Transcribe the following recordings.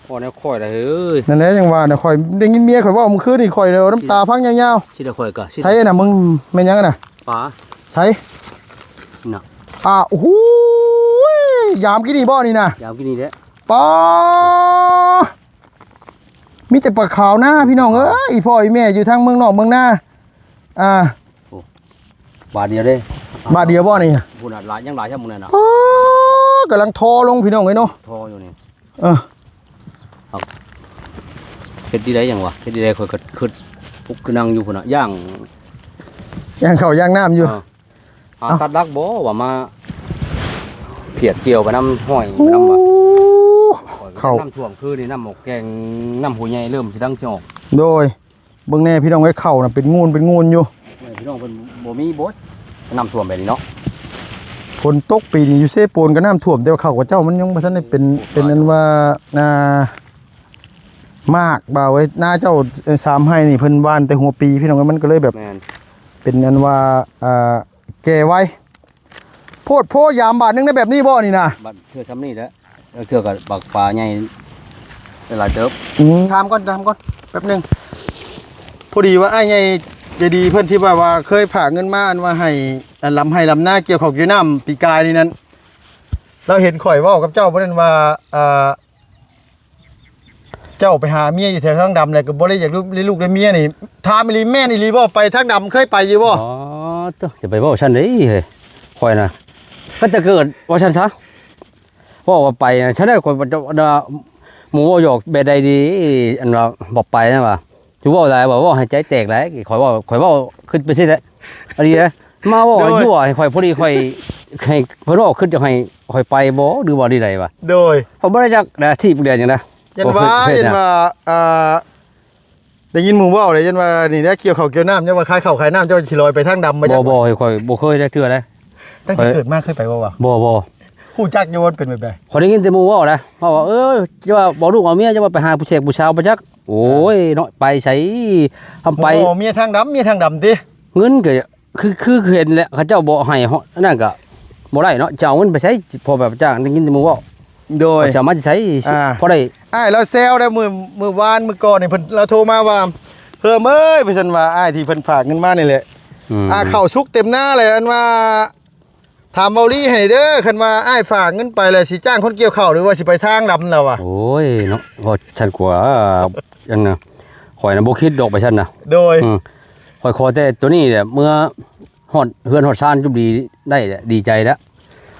ພໍແນວຂ້ອຍລະເຮີ້ຍ. ນັ້ນແຫຼະ ຍັງວ່ານະ ຂ້ອຍໄດ້ຍິນເມຍຂ້ອຍເວົ້າມື້ຄືນນີ້ ຂ້ອຍເອົານ້ຳຕາພັງຍາວໆ. ຊິໄດ້ຂ້ອຍກໍຊິໄດ້. ໃສນະ ມຶງແມ່ນຫຍັງນະ? ປາ ໃສ? ນະ ອ່າ ໂອ້ໂຫ ຍາມກີ້ນີ້ບໍ່ນີ້ນະ? ຍາມກີ້ນີ້ແຫຼະ. ປາ ມີແຕ່ປາຂາວນາ ພີ່ນ້ອງເອີຍ ອີ່ພໍ່ອີ່ແມ່ຢູ່ທາງເມືອງນອກເມືອງນາ. ອ່າ ໂອ້ ບາດດຽວເດ້. ບາດດຽວບໍ່ນີ້? ພຸ້ນນະ ຫຼາຍ ຍັງຫຼາຍຊ່ຳໝູ່ນັ້ນນະ. ອໍ ກຳລັງທໍລົງ ພີ່ນ້ອງເອີຍເນາະ. ທໍຢູ່ນີ້. ເອີ ເຮັດດີໄດຫຍັງວະ ເຮັດດີໄດ ຂ້ອຍກໍຄິດ ປຸກຄືນັ່ງຢູ່ພຸ້ນນະ ຍ່າງ ຍ່າງເຂົ້າຍ່າງນ້ຳຢູ່. ເອີ ຫາ ເອົ້າ ຕັດຫຼັກບໍ່ວ່າມາພຽດກ່ຽວໄປນຳຫ້ອຍ ໂອ້ ໄປນຳວ່າ ເຂົ້າ ນ້ຳຖ້ວມຄືນີ້ ນ້ຳໝອກແກງ ນ້ຳຫ້ວຍໃຫຍ່ເລີ່ມຊິດັງຊິອອກ. ໂດຍ ເບິ່ງແດ່ພີ່ນ້ອງເອີຍ ເຂົ້ານະເປັນງູນເປັນງູນຢູ່. ເອີ ພີ່ນ້ອງເພິ່ນບໍ່ມີບໍ່ ນ້ຳຖ້ວມແບບນີ້ເນາະ. ຝົນຕົກປີນີ້ຢູ່ເຊໂປນກໍນ້ຳຖ້ວມ ແຕ່ວ່າເຂົ້າຂະເຈົ້າມັນຍັງບໍ່ທັນໄດ້ເປັນ ເປັນອັນວ່າ ອ່າ ໝາກ ບ່າວເອີຍ ນາເຈົ້າ ເອີ ສາມໄຮ່ນີ້ເພິ່ນຫວ່ານແຕ່ຫົວປີ ພີ່ນ້ອງເອີຍ ມັນກໍເລີຍແບບ ແມ່ນ ເປັນອັນວ່າ ອ່າ ແກ່ໄວ ໂພດໂພ ຍາມບາດໜຶ່ງໄດ້ແບບນີ້ບໍ່ນີ້ນະ? ບາດເທື່ອຊ່ຳນີ້ແຫຼະ ລາງເທື່ອກໍບັກປາໃຫຍ່ຫຼາຍເຕີບ. ອືມ ຖາມກ່ອນ ຖາມກ່ອນ ແປັບໜຶ່ງ. ພໍດີວ່າອ້າຍໃຫຍ່ໃຈດີເພິ່ນທີ່ວ່າ ວ່າເຄີຍຝາກເງິນມາ ອັນວ່າໃຫ້ ອັນ ລຳໄຮ່ລຳນາ ກ່ຽວເຂົ້າກ່ຽວນ້ຳປີກາຍນີ້ນັ້ນ ລາວເຫັນຂ້ອຍເວົ້າກັບເຈົ້າບໍ່ນັ້ນວ່າ ອ່າ ເຈົ້າໄປຫາເມຍຢູ່ແຖວທາງດຳ ແລ້ວກໍບໍ່ໄດ້ຢາກໄດ້ລູກໄດ້ເມຍນີ້ ຖາມອີ່ຫຼີ ແມ່ນອີ່ຫຼີບໍ່? ໄປທາງດຳເຄີຍໄປຢູ່ບໍ່? ອໍ ໂທ້ ຈະໄປເວົ້າຊັ້ນໄດ໋ເຮີ້ຍ ຂ້ອຍນະ ກໍຈະເກີດວ່າຊັ້ນຊະ ເວົ້າວ່າໄປນະ ຊັ້ນໄດ໋ ຂ້ອຍ ໝູ່ເວົ້າຫຍອກແບບໃດດີ ອັນວ່າບໍ່ໄປນະວ່າ ຊິເວົ້າຫຼາຍວ່າ ເວົ້າໃຫ້ໃຈແຕກຫຼາຍ ຂ້ອຍເວົ້າ ຂ້ອຍເວົ້າຄິດໄປຊີ້ແຫຼະ ອັນນີ້ນະ ມາເວົ້າ ໂດຍ ໃຫ້ຕົວະໃຫ້ຂ້ອຍ ພໍດີຂ້ອຍ ໃຫ້ເພິ່ນເວົ້າ ຄິດຈະໃຫ້ຂ້ອຍໄປບໍ່ ຫຼືວ່າໃດໆວະ? ໂດຍ ຂ້ອຍບໍ່ໄດ້ຈັກອາຊີບເດືອນຫຍັງນະ. ຢ້ານວ່າ ຢ້ານວ່າ ອ່າ ໄດ້ຍິນໝູ່ເວົ້າເດ້ ຢ້ານວ່ານີ້ແຫຼະ ກ່ຽວເຂົ້າກ່ຽວນ້ຳ ຢ້ານວ່າຂາຍເຂົ້າຂາຍນ້ຳ ເຈົ້າຊິລອຍໄປທາງດຳບໍ່ຈັກ. ບໍ່ ບໍ່ ຂ້ອຍບໍ່ເຄີຍຈັກເທື່ອເດ້. ຕັ້ງແຕ່ເກີດມາເຄີຍໄປບໍ່ວະ? ບໍ່ ບໍ່. ຮູ້ຈັກຢູ່ວ່າມັນເປັນແບບໃດ? ຂ້ອຍໄດ້ຍິນແຕ່ໝູ່ເວົ້ານະ ເວົ້າວ່າ ເອີ ຈະວ່າບໍ່ລູກເອົາເມຍ ຈະວ່າໄປຫາຜູ້ແຊກຜູ້ສາວບໍ່ຈັກ. ໂອ້ຍເນາະ ໄປໃສ ທຳໄປ ໂອ້ ເມຍທາງດຳ ເມຍທາງດຳຕິ? ເງິນກໍ ຄື ຄືເຫັນແຫຼະ ເຂົາເຈົ້າບໍ່ໃຫ້ເນາະ ອັນນັ້ນກໍບໍ່ໄດ້ເນາະ ຈະເອົາເງິນໄປໃສ ພໍແບບຈ້າງ ໄດ້ຍິນແຕ່ໝູ່ເວົ້າ. ໂດຍ ເຂົາເຈົ້າມາຈະໃສ ອ່າ ພໍໄດ້ ອ້າຍລາວແຊວໄດ້ ມື້ ມື້ວານມື້ກ່ອນນີ້ ເພິ່ນລາວໂທມາວ່າ ເຮີ້ມເອີຍ ວ່າຊັ້ນວ່າ ອ້າຍທີ່ເພິ່ນຝາກເງິນມານີ້ແຫຼະ ອືມ ອ່າ ເຂົ້າສຸກເຕັມນາແຫຼະ ອັນວ່າ ຖາມເວົ້າລີໃຫ້ເດີ ຄັນວ່າອ້າຍຝາກເງິນໄປແລ້ວ ຊິຈ້າງຄົນກ່ຽວເຂົ້າ ຫຼືວ່າຊິໄປທາງດຳລາວວ່າ. ໂອ້ຍເນາະ ເວົ້າຊັ້ນກວ່າ ອັນນະ ຂ້ອຍນະບໍ່ຄິດດອກໄປຊັ້ນນະ. ໂດຍ ອືມ ຂ້ອຍຂໍແຕ່ໂຕນີ້ແຫຼະ ເມື່ອຮອດເຮືອນຮອດຊານຈຸບດີໄດ້ແຫຼະ ດີໃຈແລ້ວ.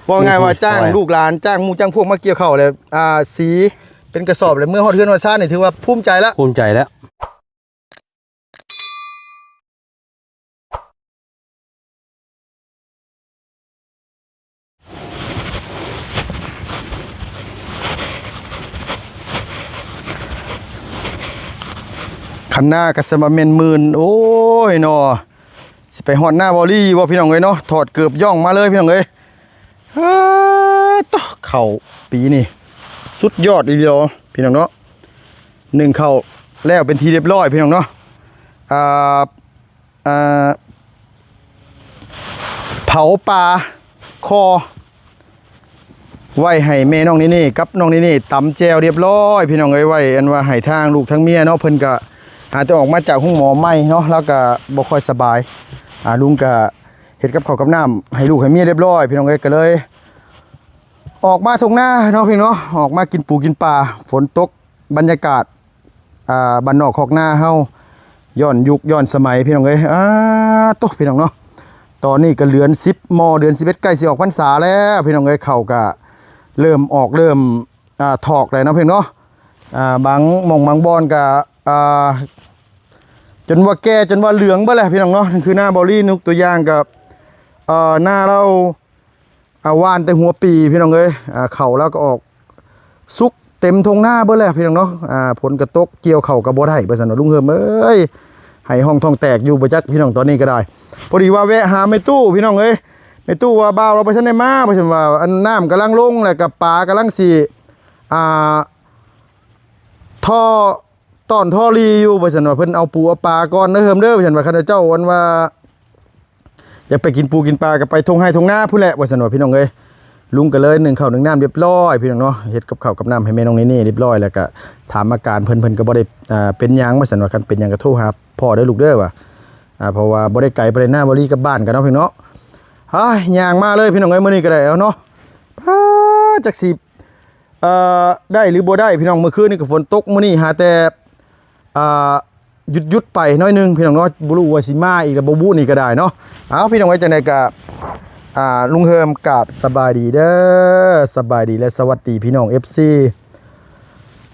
ເວົ້າງ່າຍວ່າ ໂອ້ໂຫ ຈ້າງລູກຫຼານ ຈ້າງໝູ່ຈ້າງພວກມາກ່ຽວເຂົ້າແລ້ວ ອ່າ ສີເປັນກະສອບແລ້ວ ເມື່ອຮອດເຮືອນຮອດຊານນີ້ ຖືວ່າພູມໃຈແລ້ວ ພູມໃຈແລ້ວ. ຄັນນາກໍສະມາແມ່ນໝື່ນ ໂອ້ຍເນາະ ຊິໄປຮອດນາເວົ້າລີຢູ່ບໍ່ ພີ່ນ້ອງເອີຍເນາະ. ຖອດເກີບຍ່ອງມາເລີຍ ພີ່ນ້ອງເອີຍ. ເອີ ໂຕ ເຂົ້າປີນີ້ສຸດຍອດອີ່ຫຼີເນາະ ພີ່ນ້ອງເນາະ. ໜຶ້ງເຂົ້າແລ້ວເປັນທີ່ຮຽບຮ້ອຍ ພີ່ນ້ອງເນາະ. ອ່າ ອ່າ ເຜົາປາຄໍ ໄວ້ໃຫ້ແມ່ນ້ອງເນເນ່ກັບນ້ອງເນເນ່ຕຳແຈ່ວຮຽບຮ້ອຍ ພີ່ນ້ອງເອີຍ. ໄວ້ອັນວ່າໃຫ້ທາງລູກທາງເມຍເນາະ ເພິ່ນກະຫາແຕ່ອອກມາຈາກໂຮງໝໍໃໝ່ເນາະ ລາວກະບໍ່ຄ່ອຍສະບາຍ. ອ່າ ລຸງກະເຮັດກັບເຂົ້າກັບນ້ຳໃຫ້ລູກໃຫ້ເມຍຮຽບຮ້ອຍ ພີ່ນ້ອງເອີຍ. ກະເລີຍອອກມາທົ່ງນາເນາະ ພີ່ນ້ອງເນາະ ອອກມາກິນປູກິນປາ ຝົນຕົກ ບັນຍາກາດ ອ່າ ບ້ານນອກຄອກນາເຮົາ ຍ້ອນຍຸກຍ້ອນສະໄໝ ພີ່ນ້ອງເອີຍ. ອ່າ ໂຕ ພີ່ນ້ອງເນາະ ຕອນນີ້ກໍເດືອນສິບ ມໍ ເດືອນສິບເອັດ ໃກ້ຊິອອກພັນສາແລ້ວ ພີ່ນ້ອງເອີຍ. ເຂົ້າກໍເລີ່ມອອກ ເລີ່ມ ອ່າ ຖອກແລ້ວເນາະ ພີ່ນ້ອງເນາະ. ອ່າ ບາງໝ່ອງບາງບ່ອນກໍ ອ່າ ຈົນວ່າແກ່ ຈົນວ່າເຫຼືອງເບິດແລ້ວ ພີ່ນ້ອງເນາະ. ຄືນາເບົາລີ ຍົກຕົວຢ່າງກໍ ເອີ ນາລາວ ອ່າ ຫວ່ານແຕ່ຫົວປີ ພີ່ນ້ອງເອີຍ. ອ່າ ເຂົ້າລາວກໍອອກສຸກເຕັມທົ່ງນາເບິດແລ້ວ ພີ່ນ້ອງເນາະ. ອ່າ ຝົນກໍຕົກ ກ່ຽວເຂົ້າກໍບໍ່ໄດ້ ວ່າຊັ້ນເນາະ ລຸງເຮີມເອີຍ. ໄຫ້ຮ້ອງທ້ອງແຕກຢູ່ບໍ່ຈັກ ພີ່ນ້ອງ ຕອນນີ້ກໍໄດ້. ພໍດີວ່າແວະຫາແມ່ຕູ້ ພີ່ນ້ອງເອີຍ ແມ່ຕູ້ວ່າບ່າວລາວບໍ່ທັນໄດ້ມາ ວ່າຊັ້ນວ່າ ອັນນ້ຳກຳລັງລົງ ແລ້ວກໍປາກຳລັງຊິ ອ່າ ທໍ່ ຕ້ອນທໍ່ລີຢູ່ ວ່າຊັ້ນວ່າ ເພິ່ນເອົາປູເອົາປາກ່ອນເດີເຮີມເດີ ວ່າຊັ້ນວ່າ. ຄັນເຈົ້າ ອັນວ່າ ຢາກໄປກິນປູກິນປາກໍໄປທົ່ງໄຮ່ທົ່ງນາພຸ້ນແຫຼະ ວ່າຊັ້ນວ່າ ພີ່ນ້ອງເອີຍ. ລຸງກໍເລີຍໜຶ້ງເຂົ້າໜຶ້ງນ້ຳຮຽບຮ້ອຍ ພີ່ນ້ອງເນາະ, ເຮັດກັບເຂົ້າກັບນ້ຳໃຫ້ແມ່ນ້ອງເນເນ່ຮຽບຮ້ອຍ ແລ້ວກໍຖາມອາການເພິ່ນ, ເພິ່ນກໍບໍ່ໄດ້ ເອີ ເປັນຫຍັງວ່າຊັ້ນວ່າ, ຄັນເປັນຫຍັງກໍໂທຫາພໍ່ເດີລູກເດີວ່າ ອ່າ ເພາະວ່າບໍ່ໄດ້ໄກປານໃດນະ ບໍ່ລີກັບບ້ານກັນເນາະ ພີ່ນ້ອງເນາະ. ເຮີ້ຍ ຍ່າງມາເລີຍ ພີ່ນ້ອງເອີຍ, ມື້ນີ້ກໍໄດ້ເອົາເນາະ ປາ ຈັກຊິ ເອີ ໄດ້ຫຼືບໍ່ໄດ້ ພີ່ນ້ອງ. ມື້ຄືນນີ້ກໍຝົນຕົກ, ມື້ນີ້ຫາແຕ່ ອ່າ ຢຸດໆໄປໜ້ອຍໜຶ່ງ ພີ່ນ້ອງເນາະ, ບໍ່ຮູ້ວ່າຊິມາອີກຫຼືບໍ່ບຸນີ້ກໍໄດ້ເນາະ. ເອົາ ພີ່ນ້ອງເອີຍ, ຈັ່ງໃດກໍ ອ່າ ລຸງເຮີມກາບສະບາຍດີເດີ, ສະບາຍດີ ແລະ ສະຫວັດດີພີ່ນ້ອງ ເອັຟຊີ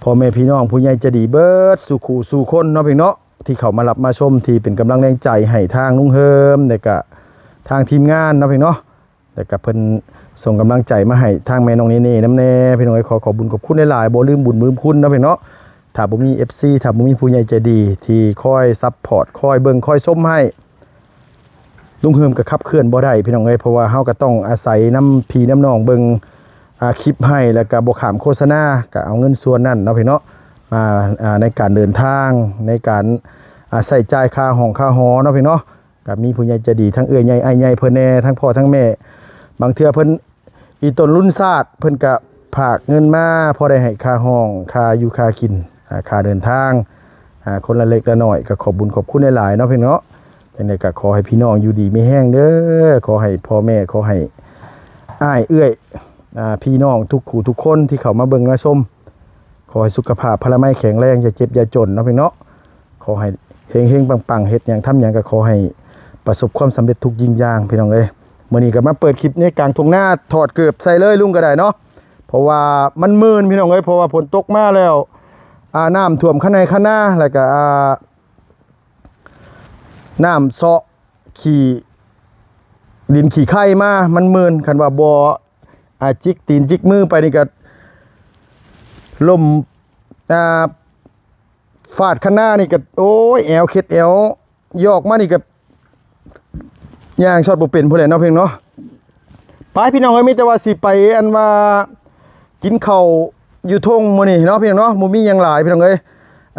ພໍ່ແມ່ພີ່ນ້ອງ ຜູ້ໃຫຍ່ໃຈດີເບິດສູ່ຄູ່ສູ່ຄົນເນາະ ພີ່ນ້ອງເນາະ, ທີ່ເຂົ້າມາຮັບມາຊົມ ທີ່ເປັນກຳລັງແຮງໃຈໃຫ້ທາງລຸງເຮີມ ແລະກະທາງທີມງານເນາະ ພີ່ນ້ອງເນາະ. ແລ້ວກໍເພິ່ນສົ່ງກຳລັງໃຈມາໃຫ້ທາງແມ່ນ້ອງເນເນ່ນຳແດ່ ພີ່ນ້ອງເອີຍ, ຂໍຂອບບຸນຂອບຄຸນຫຼາຍໆ, ບໍ່ລືມບຸນບໍ່ລືມຄຸນເນາະ ພີ່ນ້ອງເນາະ. ຖ້າບໍ່ມີເອັຟຊີ ຖ້າບໍ່ມີຜູ້ໃຫຍ່ໃຈດີທີ່ຄອຍຊັບພອດ ຄອຍເບິ່ງ ຄອຍຊົມໃຫ້ ລຸງເຮີມກໍຂັບເຄື່ອນບໍ່ໄດ້ ພີ່ນ້ອງເອີຍ, ເພາະວ່າເຮົາກໍຕ້ອງອາໄສນຳພີ່ນຳນ້ອງເບິ່ງ ອ່າ ຄລິບໃຫ້ ແລ້ວກໍບໍ່ຂ້າມໂຄສະນາ, ກໍເອົາເງິນສ່ວນນັ້ນເນາະ ພີ່ນ້ອງເນາະ ມາ ອ່າ ໃນການເດີນທາງ ໃນການ ອ່າ ໃຊ້ຈ່າຍຄ່າຫ້ອງຄ່າຫໍເນາະ ພີ່ນ້ອງເນາະ. ກໍມີຜູ້ໃຫຍ່ໃຈດີ ທັງເອື້ອຍໃຫຍ່ອ້າຍໃຫຍ່ເພິ່ນແດ່ ທັງພໍ່ທັງແມ່, ບາງເທື່ອເພິ່ນອີ່ຕົນລຸນຊາດ ເພິ່ນກໍຝາກເງິນມາພໍໄດ້ໃຫ້ຄ່າຫ້ອງ ຄ່າຢູ່ຄ່າກິນ ອ່າ ຄ່າເດີນທາງ ອ່າ ຄົນລະເລັກລະນ້ອຍ. ກໍຂອບບຸນຂອບຄຸນຫຼາຍໆເນາະ ພີ່ນ້ອງເນາະ. ຈັ່ງໃດກໍຂໍໃຫ້ພີ່ນ້ອງຢູ່ດີມີແຮງເດີ, ຂໍໃຫ້ພໍ່ແມ່ ຂໍໃຫ້ອ້າຍເອື້ອຍ ອ່າ ພີ່ນ້ອງທຸກຄູ່ທຸກຄົນທີ່ເຂົ້າມາເບິ່ງມາຊົມ ຂໍໃຫ້ສຸຂະພາບພະລະໄມແຂງແຮງ ຢ່າເຈັບຢ່າຈົນເນາະ ພີ່ນ້ອງເນາະ. ຂໍໃຫ້ເຮັງໆ ປັງໆ ເຮັດຫຍັງທຳຫຍັງກໍຂໍໃຫ້ປະສົບຄວາມສຳເລັດທຸກຢ່າງ ພີ່ນ້ອງເອີຍ. ມື້ນີ້ກໍມາເປີດຄລິບໃນກາງທົ່ງນາ ຖອດເກີບໃສ່ເລີຍລຸງກໍໄດ້ເນາະ, ເພາະວ່າມັນມື່ນ ພີ່ນ້ອງເອີຍ, ເພາະວ່າຝົນຕົກມາແລ້ວ ອ່າ ນ້ຳຖ້ວມຄັນໄຮ່ຄັນນາ ແລ້ວກໍ ອ່າ ນ້ຳເຊາະຂີ້ ດິນຂີ້ໄຄມາ ມັນມື່ນ. ຄັນວ່າບໍ່ ອ່າ ຈິກຕີນຈິກມືໄປນີ້ກໍລົ້ມ ອ່າ ຟາດຄັນນານີ້ກໍ ໂອ້ຍ ແອວເຄັດແອວຢອກມານີ້ກໍຍ່າງຊອດບໍ່ເປັນພຸ້ນແຫຼະເນາະ ພີ່ນ້ອງເນາະ. ໄປ ພີ່ນ້ອງເອີຍ, ມີແຕ່ວ່າຊິໄປ ອັນວ່າ ກິນເຂົ້າຢູ່ທົ່ງມື້ນີ້ເນາະ ພີ່ນ້ອງເນາະ, ບໍ່ມີຫຍັງຫຼາຍ ພີ່ນ້ອງເອີຍ.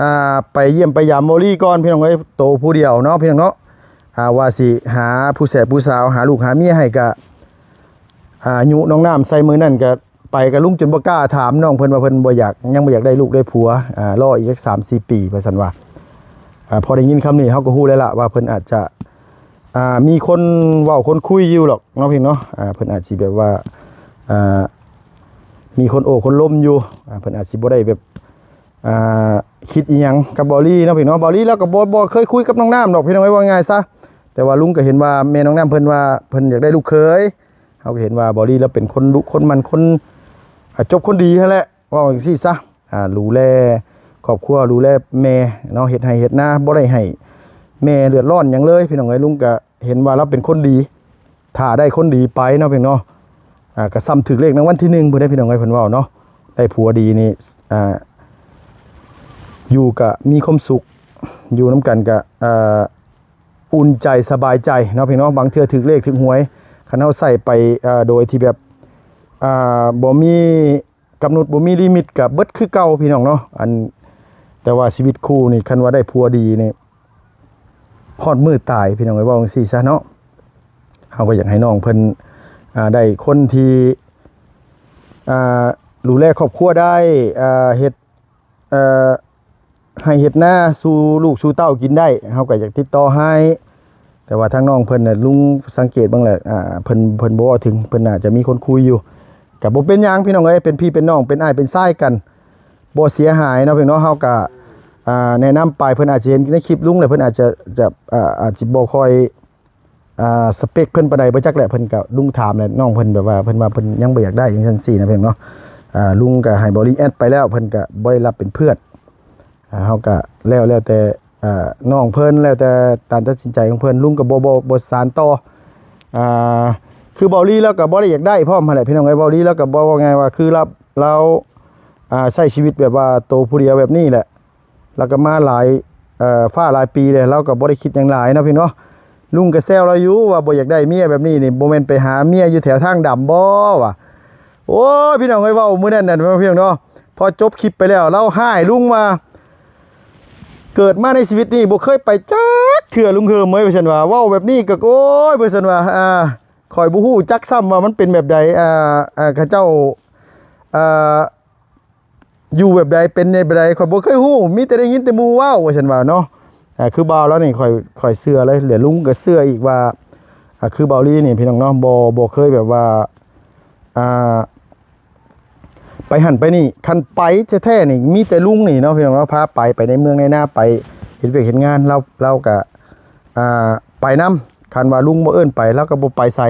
ອ່າ ໄປຢ້ຽມໄປຢາມເບົາລີກ່ອນ ພີ່ນ້ອງເອີຍ, ໂຕຜູ້ດຽວເນາະ ພີ່ນ້ອງເນາະ. ອ່າ ວ່າຊິຫາຜູ້ແສບຜູ້ສາວ ຫາລູກຫາເມຍໃຫ້ກະ ອ່າ ຍຸນ້ອງນ້ຳໃສ່ມື້ນັ້ນກະ ໄປກະລຸງຈົນບໍ່ກ້າຖາມນ້ອງເພິ່ນວ່າເພິ່ນບໍ່ຢາກ ຍັງບໍ່ຢາກໄດ້ລູກໄດ້ຜົວ ອ່າ ລໍອີກຈັກສາມສີ່ປີວ່າຊັ້ນວ່າ. ອ່າ ພໍໄດ້ຍິນຄຳນີ້ເຮົາກໍຮູ້ແລ້ວລະວ່າເພິ່ນອາດຈະ ອ່າ ມີຄົນເວົ້າຄົນຄຸຍຢູ່ດອກເນາະ ພີ່ນ້ອງເນາະ. ອ່າ ເພິ່ນອາດຊິແບບວ່າ ອ່າ ມີຄົນໂອ້ຄົນລົມຢູ່ ອ່າ ເພິ່ນອາດຊິບໍ່ໄດ້ແບບ ອ່າ ຄິດອີ່ຫຍັງກັບເບົາລີເນາະ ພີ່ນ້ອງເນາະ. ເບົາລີລາວກໍບໍ່ ບໍ່ເຄີຍຄຸຍກັບນ້ອງນ້ຳດອກ ພີ່ນ້ອງເອີຍ, ເວົ້າງ່າຍຊະ. ແຕ່ວ່າລຸງກໍເຫັນວ່າແມ່ນ້ອງນ້ຳເພິ່ນວ່າເພິ່ນຢາກໄດ້ລູກເຂີຍ, ເຮົາກໍເຫັນວ່າເບົາລີລາວເປັນຄົນດຸຄົນໝັ່ນ ຄົນ ອ່າ ຈົບຄົນດີຫັ້ນແຫຼະ ເວົ້າຈັ່ງຊີ້ຊະ. ອ່າ ດູແລຄອບຄົວ ດູແລແມ່ເນາະ, ເຮັດໄຮ່ເຮັດນາ ບໍ່ໄດ້ໃຫ້ແມ່ເດືອດຮ້ອນຫຍັງເລີຍ ພີ່ນ້ອງເອີຍ. ລຸງກໍເຫັນວ່າລາວເປັນຄົນດີ ຖ້າໄດ້ຄົນດີໄປເນາະ ພີ່ນ້ອງເນາະ. ອ່າ ກໍສ່ຳຖືກເລກລາງວັນທີໜຶ່ງພຸ້ນເດ້ ພີ່ນ້ອງເອີຍ, ເພິ່ນເວົ້າເນາະ, ໄດ້ຜົວດີນີ້ ອ່າ ຢູ່ກໍມີຄວາມສຸກ ຢູ່ນຳກັນກໍ ອ່າ ອຸ່ນໃຈສະບາຍໃຈເນາະ ພີ່ນ້ອງເນາະ. ບາງເທື່ອຖືກເລກຖືກຫວຍ ຄັນເຮົາໃຊ້ໄປ ອ່າ ໂດຍທີ່ແບບ ອ່າ ບໍ່ມີ ກຳນົດບໍ່ມີລິມິດກໍເບິດຄືເກົ່າ ພີ່ນ້ອງເນາະ. ອັນ ແຕ່ວ່າຊີວິດຄູ່ນີ້ ຄັນວ່າໄດ້ຜົວດີນີ້ ຮອດມື້ຕາຍ ພີ່ນ້ອງເອີຍ, ເວົ້າຈັ່ງຊີ້ຊະເນາະ. ເຮົາກໍຢາກໃຫ້ນ້ອງເພິ່ນ ອ່າ ໄດ້ຄົນທີ່ ອ່າ ດູແລຄອບຄົວໄດ້ ອ່າ ເຮັດ ເອີ ໄຮ່ເຮັດນາສູ່ລູກສູ່ເຕົ້າກິນໄດ້ ເຮົາກໍຢາກຕິດຕໍ່ໃຫ້. ແຕ່ວ່າທາງນ້ອງເພິ່ນນະ ລຸງສັງເກດເບິ່ງແລ້ວ ອ່າ ເພິ່ນ ເພິ່ນບໍ່ເວົ້າເຖິງ, ເພິ່ນໜ້າຈະມີຄົນຄຸຍຢູ່. ກໍບໍ່ເປັນຫຍັງ ພີ່ນ້ອງເອີຍ, ເປັນພີ່ເປັນນ້ອງ ເປັນອ້າຍເປັນຊາຍກັນ ບໍ່ເສຍຫາຍເນາະ ພີ່ນ້ອງເນາະ. ເຮົາກໍ ອ່າ ແນະນຳໄປ, ເພິ່ນອາດຈະເຫັນໃນຄລິບລຸງແລ້ວ ເພິ່ນອາດຈະ ຈະ ອ່າ ອາດຊິບໍ່ຄ່ອຍ ອ່າ ສະເປັກເພິ່ນປານໃດບໍ່ຈັກແຫຼະ. ເພິ່ນກໍ ລຸງຖາມແຫຼະ ນ້ອງເພິ່ນແບບວ່າ ເພິ່ນວ່າເພິ່ນຍັງບໍ່ຢາກໄດ້ຫຍັງຊັ້ນຊີ້ນະ ພີ່ນ້ອງເນາະ. ອ່າ ລຸງກໍໃຫ້ເບົາລີແອັດໄປແລ້ວ ເພິ່ນກໍບໍ່ໄດ້ຮັບເປັນເພື່ອນ. ອ່າ ເຮົາກໍແລ້ວ ແລ້ວແຕ່ ອ່າ ນ້ອງເພິ່ນ ແລ້ວແຕ່ການຕັດສິນໃຈຂອງເພິ່ນ, ລຸງກໍບໍ່ ບໍ່ ບໍ່ສານຕໍ່. ອ່າ ຄືເບົາລີລາວກໍບໍ່ໄດ້ຢາກໄດ້ພ້ອມຫັ້ນແຫຼະ ພີ່ນ້ອງເອີຍ. ເບົາລີລາວກໍເວົ້າ ເວົ້າງ່າຍວ່າ ຄືລາວ ລາວ ອ່າ ໃຊ້ຊີວິດແບບວ່າໂຕຜູ້ດຽວແບບນີ້ແຫຼະ ລາວກໍມາຫຼາຍ ເອີ ຟ້າຫຼາຍປີແລ້ວ ລາວກໍບໍ່ໄດ້ຄິດຫຍັງຫຼາຍເນາະ ພີ່ນ້ອງເນາະ. ລຸງກໍແຊວລາວຢູ່ວ່າ ບໍ່ຢາກໄດ້ເມຍແບບນີ້ນີ້ ບໍ່ແມ່ນໄປຫາເມຍຢູ່ແຖວທາງດຳບໍ່ ວ່າ. ໂອ້ຍ ພີ່ນ້ອງເອີຍ ເວົ້າມື້ນັ້ນນະ ພີ່ນ້ອງເນາະ, ພໍຈົບຄລິບໄປແລ້ວ ລາວຮ້າຍລຸງວ່າ ເກີດມາໃນຊີວິດນີ້ບໍ່ເຄີຍໄປຈັກເທື່ອລຸງເຮີມເອີຍ ວ່າຊັ້ນວ່າ. ເວົ້າແບບນີ້ກໍ ໂອ້ຍ ວ່າຊັ້ນວ່າ ອ່າ ຂ້ອຍບໍ່ຮູ້ຈັກຊ້ຳວ່າມັນເປັນແບບໃດ ອ່າ ອ່າ ເຂົາເຈົ້າ ອ່າ ຢູ່ແບບໃດ ເປັນແບບໃດ ຂ້ອຍບໍ່ເຄີຍຮູ້ ມີແຕ່ໄດ້ຍິນແຕ່ໝູ່ເວົ້າ ວ່າຊັ້ນວ່າເນາະ. ອ່າ ຄືບ່າວລາວນີ້ ຂ້ອຍ ຂ້ອຍເຊື່ອເລີຍ ແລະ ລຸງກໍເຊື່ອອີກວ່າ ອ່າ ຄືບ່າວລີນີ້ ພີ່ນ້ອງເນາະ ບໍ່ ບໍ່ເຄີຍແບບວ່າ ອ່າ ໄປຫັ້ນໄປນີ້ ຄັນໄປແທ້ໆນີ້ ມີແຕ່ລຸງນີ້ເນາະ ພີ່ນ້ອງເນາະ ພາໄປ ໄປໃນເມືອງໃນນາ ໄປເຮັດວຽກເຮັດງານ ລາວ ລາວກະ ອ່າ ໄປນຳ ຄັນວ່າລຸງບໍ່ເອີ້ນໄປ ລາວກໍບໍ່ໄປໃສ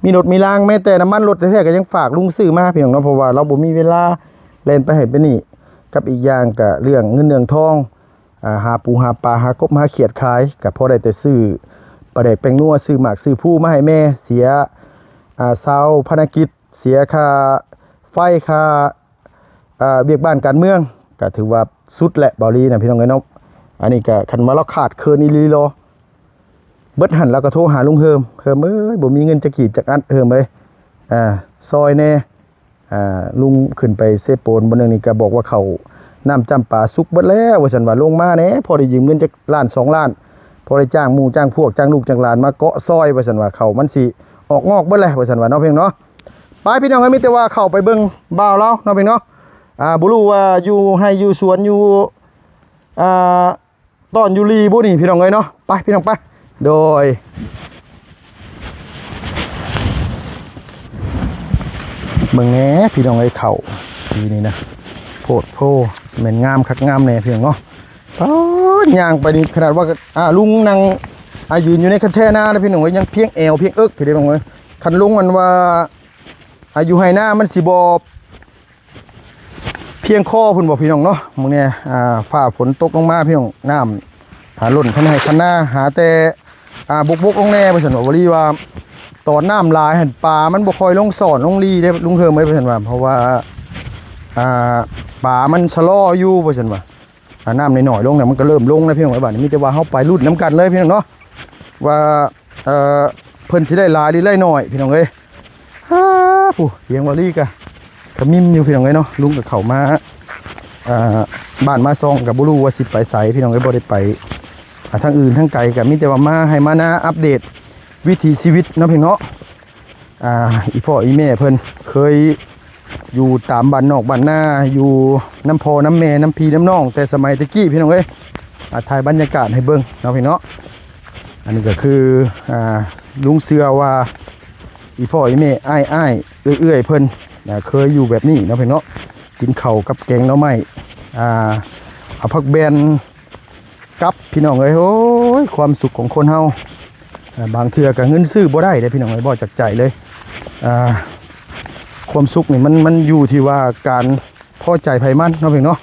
ມີລົດມີລາງ ແມ້ແຕ່ນ້ຳມັນລົດແທ້ໆກໍຍັງຝາກລຸງຊື້ມາ ພີ່ນ້ອງເນາະ ເພາະວ່າລາວບໍ່ມີເວລາແລ່ນໄປໃຫ້ໄປນີ້ ກັບອີກຢ່າງກໍເລື່ອງເງິນເລື່ອງທອງ ອ່າ ຫາປູຫາປາ ຫາກົບຫາຂຽດຂາຍ ກໍພໍໄດ້ແຕ່ຊື້ປາແດກແປ້ງນົວ ຊື້ໝາກຊື້ພູມາໃຫ້ແມ່ ເສຍ ອ່າ ຊາວພະນະກິດ ເສຍຄ່າໄຟ ຄ່າ ອ່າ ວຽກບ້ານການເມືອງ ກໍຖືວ່າສຸດແຫຼະ ເບົາລີນະ ພີ່ນ້ອງເອີຍເນາະ. ອັນນີ້ກໍຄັນວ່າລາວຂາດເຂີນອີ່ຫຼີລະ ເບິດຫັ້ນລາວກໍໂທຫາລຸງເຮີມ ເຮີມເອີຍ ບໍ່ມີເງິນຈັກກີບຈັກອັດ ເຮີມເອີຍ ອ່າ ຊ່ອຍແດ່. ອ່າ ລຸງຂຶ້ນໄປເຊໂປນບ່ອນໜຶ່ງນີ້ກໍບອກວ່າເຂົ້ານ້ຳຈ້ຳປາສຸກເບິດແລ້ວ ວ່າຊັ້ນວ່າ ລົງມາແດ່ ພໍໄດ້ຢືມເງິນຈັກລ້ານສອງລ້ານ ພໍໄດ້ຈ້າງໝູ່ຈ້າງພວກ ຈ້າງລູກຈ້າງຫຼານມາເກາະຊ່ອຍ ວ່າຊັ້ນວ່າ ເຂົ້າມັນຊິອອກງອກເບິດແລ້ວ ວ່າຊັ້ນວ່າເນາະ ພີ່ນ້ອງເນາະ. ໄປ ພີ່ນ້ອງເອີຍ ມີແຕ່ວ່າເຂົ້າໄປເບິ່ງບ່າວລາວເນາະ ພີ່ນ້ອງເນາະ. ອ່າ ບໍ່ຮູ້ວ່າຢູ່ໄຮ່ຢູ່ສວນ ຢູ່ ອ່າ ຕອນຢູ່ລີບໍ່ນີ້ ພີ່ນ້ອງເອີຍເນາະ. ໄປ ພີ່ນ້ອງໄປ ໂດຍ ເບິ່ງແດ່ ພີ່ນ້ອງເອີຍ ເຂົ້າປີນີ້ນະ ໂພດໂພ ຊິແມ່ນງາມຄັກງາມແນ່ ພີ່ນ້ອງເນາະ. ປາດ ຍ່າງໄປນີ້ຂະໜາດວ່າ ອ່າ ລຸງນັ່ງ ອ່າ ຢືນຢູ່ໃນຄັນແທນານະ ພີ່ນ້ອງເອີຍ ຍັງພຽງແອວພຽງເອິກ ພີ່ນ້ອງເອີຍ. ຄັນລົງອັນວ່າ ອ່າ ຢູ່ໄຮ່ນາມັນຊິບໍ່ ພຽງພໍພຸ້ນບໍ່ ພີ່ນ້ອງເນາະ. ມື້ນີ້ ອ່າ ຟ້າຝົນຕົກລົງມາ ພີ່ນ້ອງ ນ້ຳ ອ່າ ລົ້ນຄັນໄຮ່ຄັນນາ ຫາແຕ່ ອ່າ ບົກໆລົງແດ່ ວ່າຊັ້ນວ່າ. ບໍ່ລີວ່າຕອນນ້ຳຫຼາຍຫັ້ນ ປາມັນບໍ່ຄ່ອຍລົງຊ່ອນລົງລີເດ້ ລຸງເຮີມເອີຍ ວ່າຊັ້ນວ່າ ເພາະວ່າ ອ່າ ປາມັນຊະລໍຢູ່ ວ່າຊັ້ນວ່າ. ອ່າ ນ້ຳນ້ອຍໆລົງນະ ມັນກໍເລີ່ມລົງແລ້ວ ພີ່ນ້ອງເອີຍ. ບາດນີ້ມີແຕ່ວ່າເຮົາໄປລຸ້ນນຳກັນເລີຍ ພີ່ນ້ອງເນາະ ວ່າ ເອີ ເພິ່ນຊິໄດ້ຫຼາຍຫຼືໄດ້ໜ້ອຍ ພີ່ນ້ອງເອີຍ. ຫາ ຜູ້ ທຽງວາລີກະຂະມິມຢູ່ ພີ່ນ້ອງເອີຍເນາະ. ລຸງກໍເຂົ້າມາ ເອີ ບ້ານມາຊ່ອງ ກໍບໍ່ຮູ້ວ່າຊິໄປໃສ ພີ່ນ້ອງເອີຍ. ບໍ່ໄດ້ໄປ ອ່າ ທາງອື່ນທາງໄກ ກໍມີແຕ່ວ່າມາໄຮ່ມານາ ອັບເດດວິຖີຊີວິດເນາະ ພີ່ນ້ອງເນາະ. ອ່າ ອີ່ພໍ່ອີ່ແມ່ເພິ່ນເຄີຍຢູ່ຕາມບ້ານນອກບ້ານນາ ຢູ່ນຳພໍ່ນຳແມ່ ນຳພີ່ນຳນ້ອງ ແຕ່ສະໄໝແຕ່ກີ້ ພີ່ນ້ອງເອີຍ. ອ່າ ຖ່າຍບັນຍາກາດໃຫ້ເບິ່ງເນາະ ພີ່ນ້ອງເນາະ. ອັນນີ້ກໍຄື ອ່າ ລຸງເຊື່ອວ່າ ອີ່ພໍ່ອີ່ແມ່ ອ້າຍໆ ເອື້ອຍໆ ເພິ່ນ ອ່າ ເຄີຍຢູ່ແບບນີ້ເນາະ ພີ່ນ້ອງເນາະ. ກິນເຂົ້າກັບແກງໜໍ່ໄມ້ ອ່າ ເອົາຜັກແບນ ກັບ ພີ່ນ້ອງເອີຍ. ໂອ້ຍ ຄວາມສຸກຂອງຄົນເຮົາ ເອີ ບາງເທື່ອກໍເງິນຊື້ບໍ່ໄດ້ເດ້ ພີ່ນ້ອງເອີຍ ເວົ້າຈາກໃຈເລີຍ. ອ່າ ຄວາມສຸກນີ້ມັນ ມັນຢູ່ທີ່ວ່າການພໍໃຈໃຜມັນເນາະ ພີ່ນ້ອງເນາະ.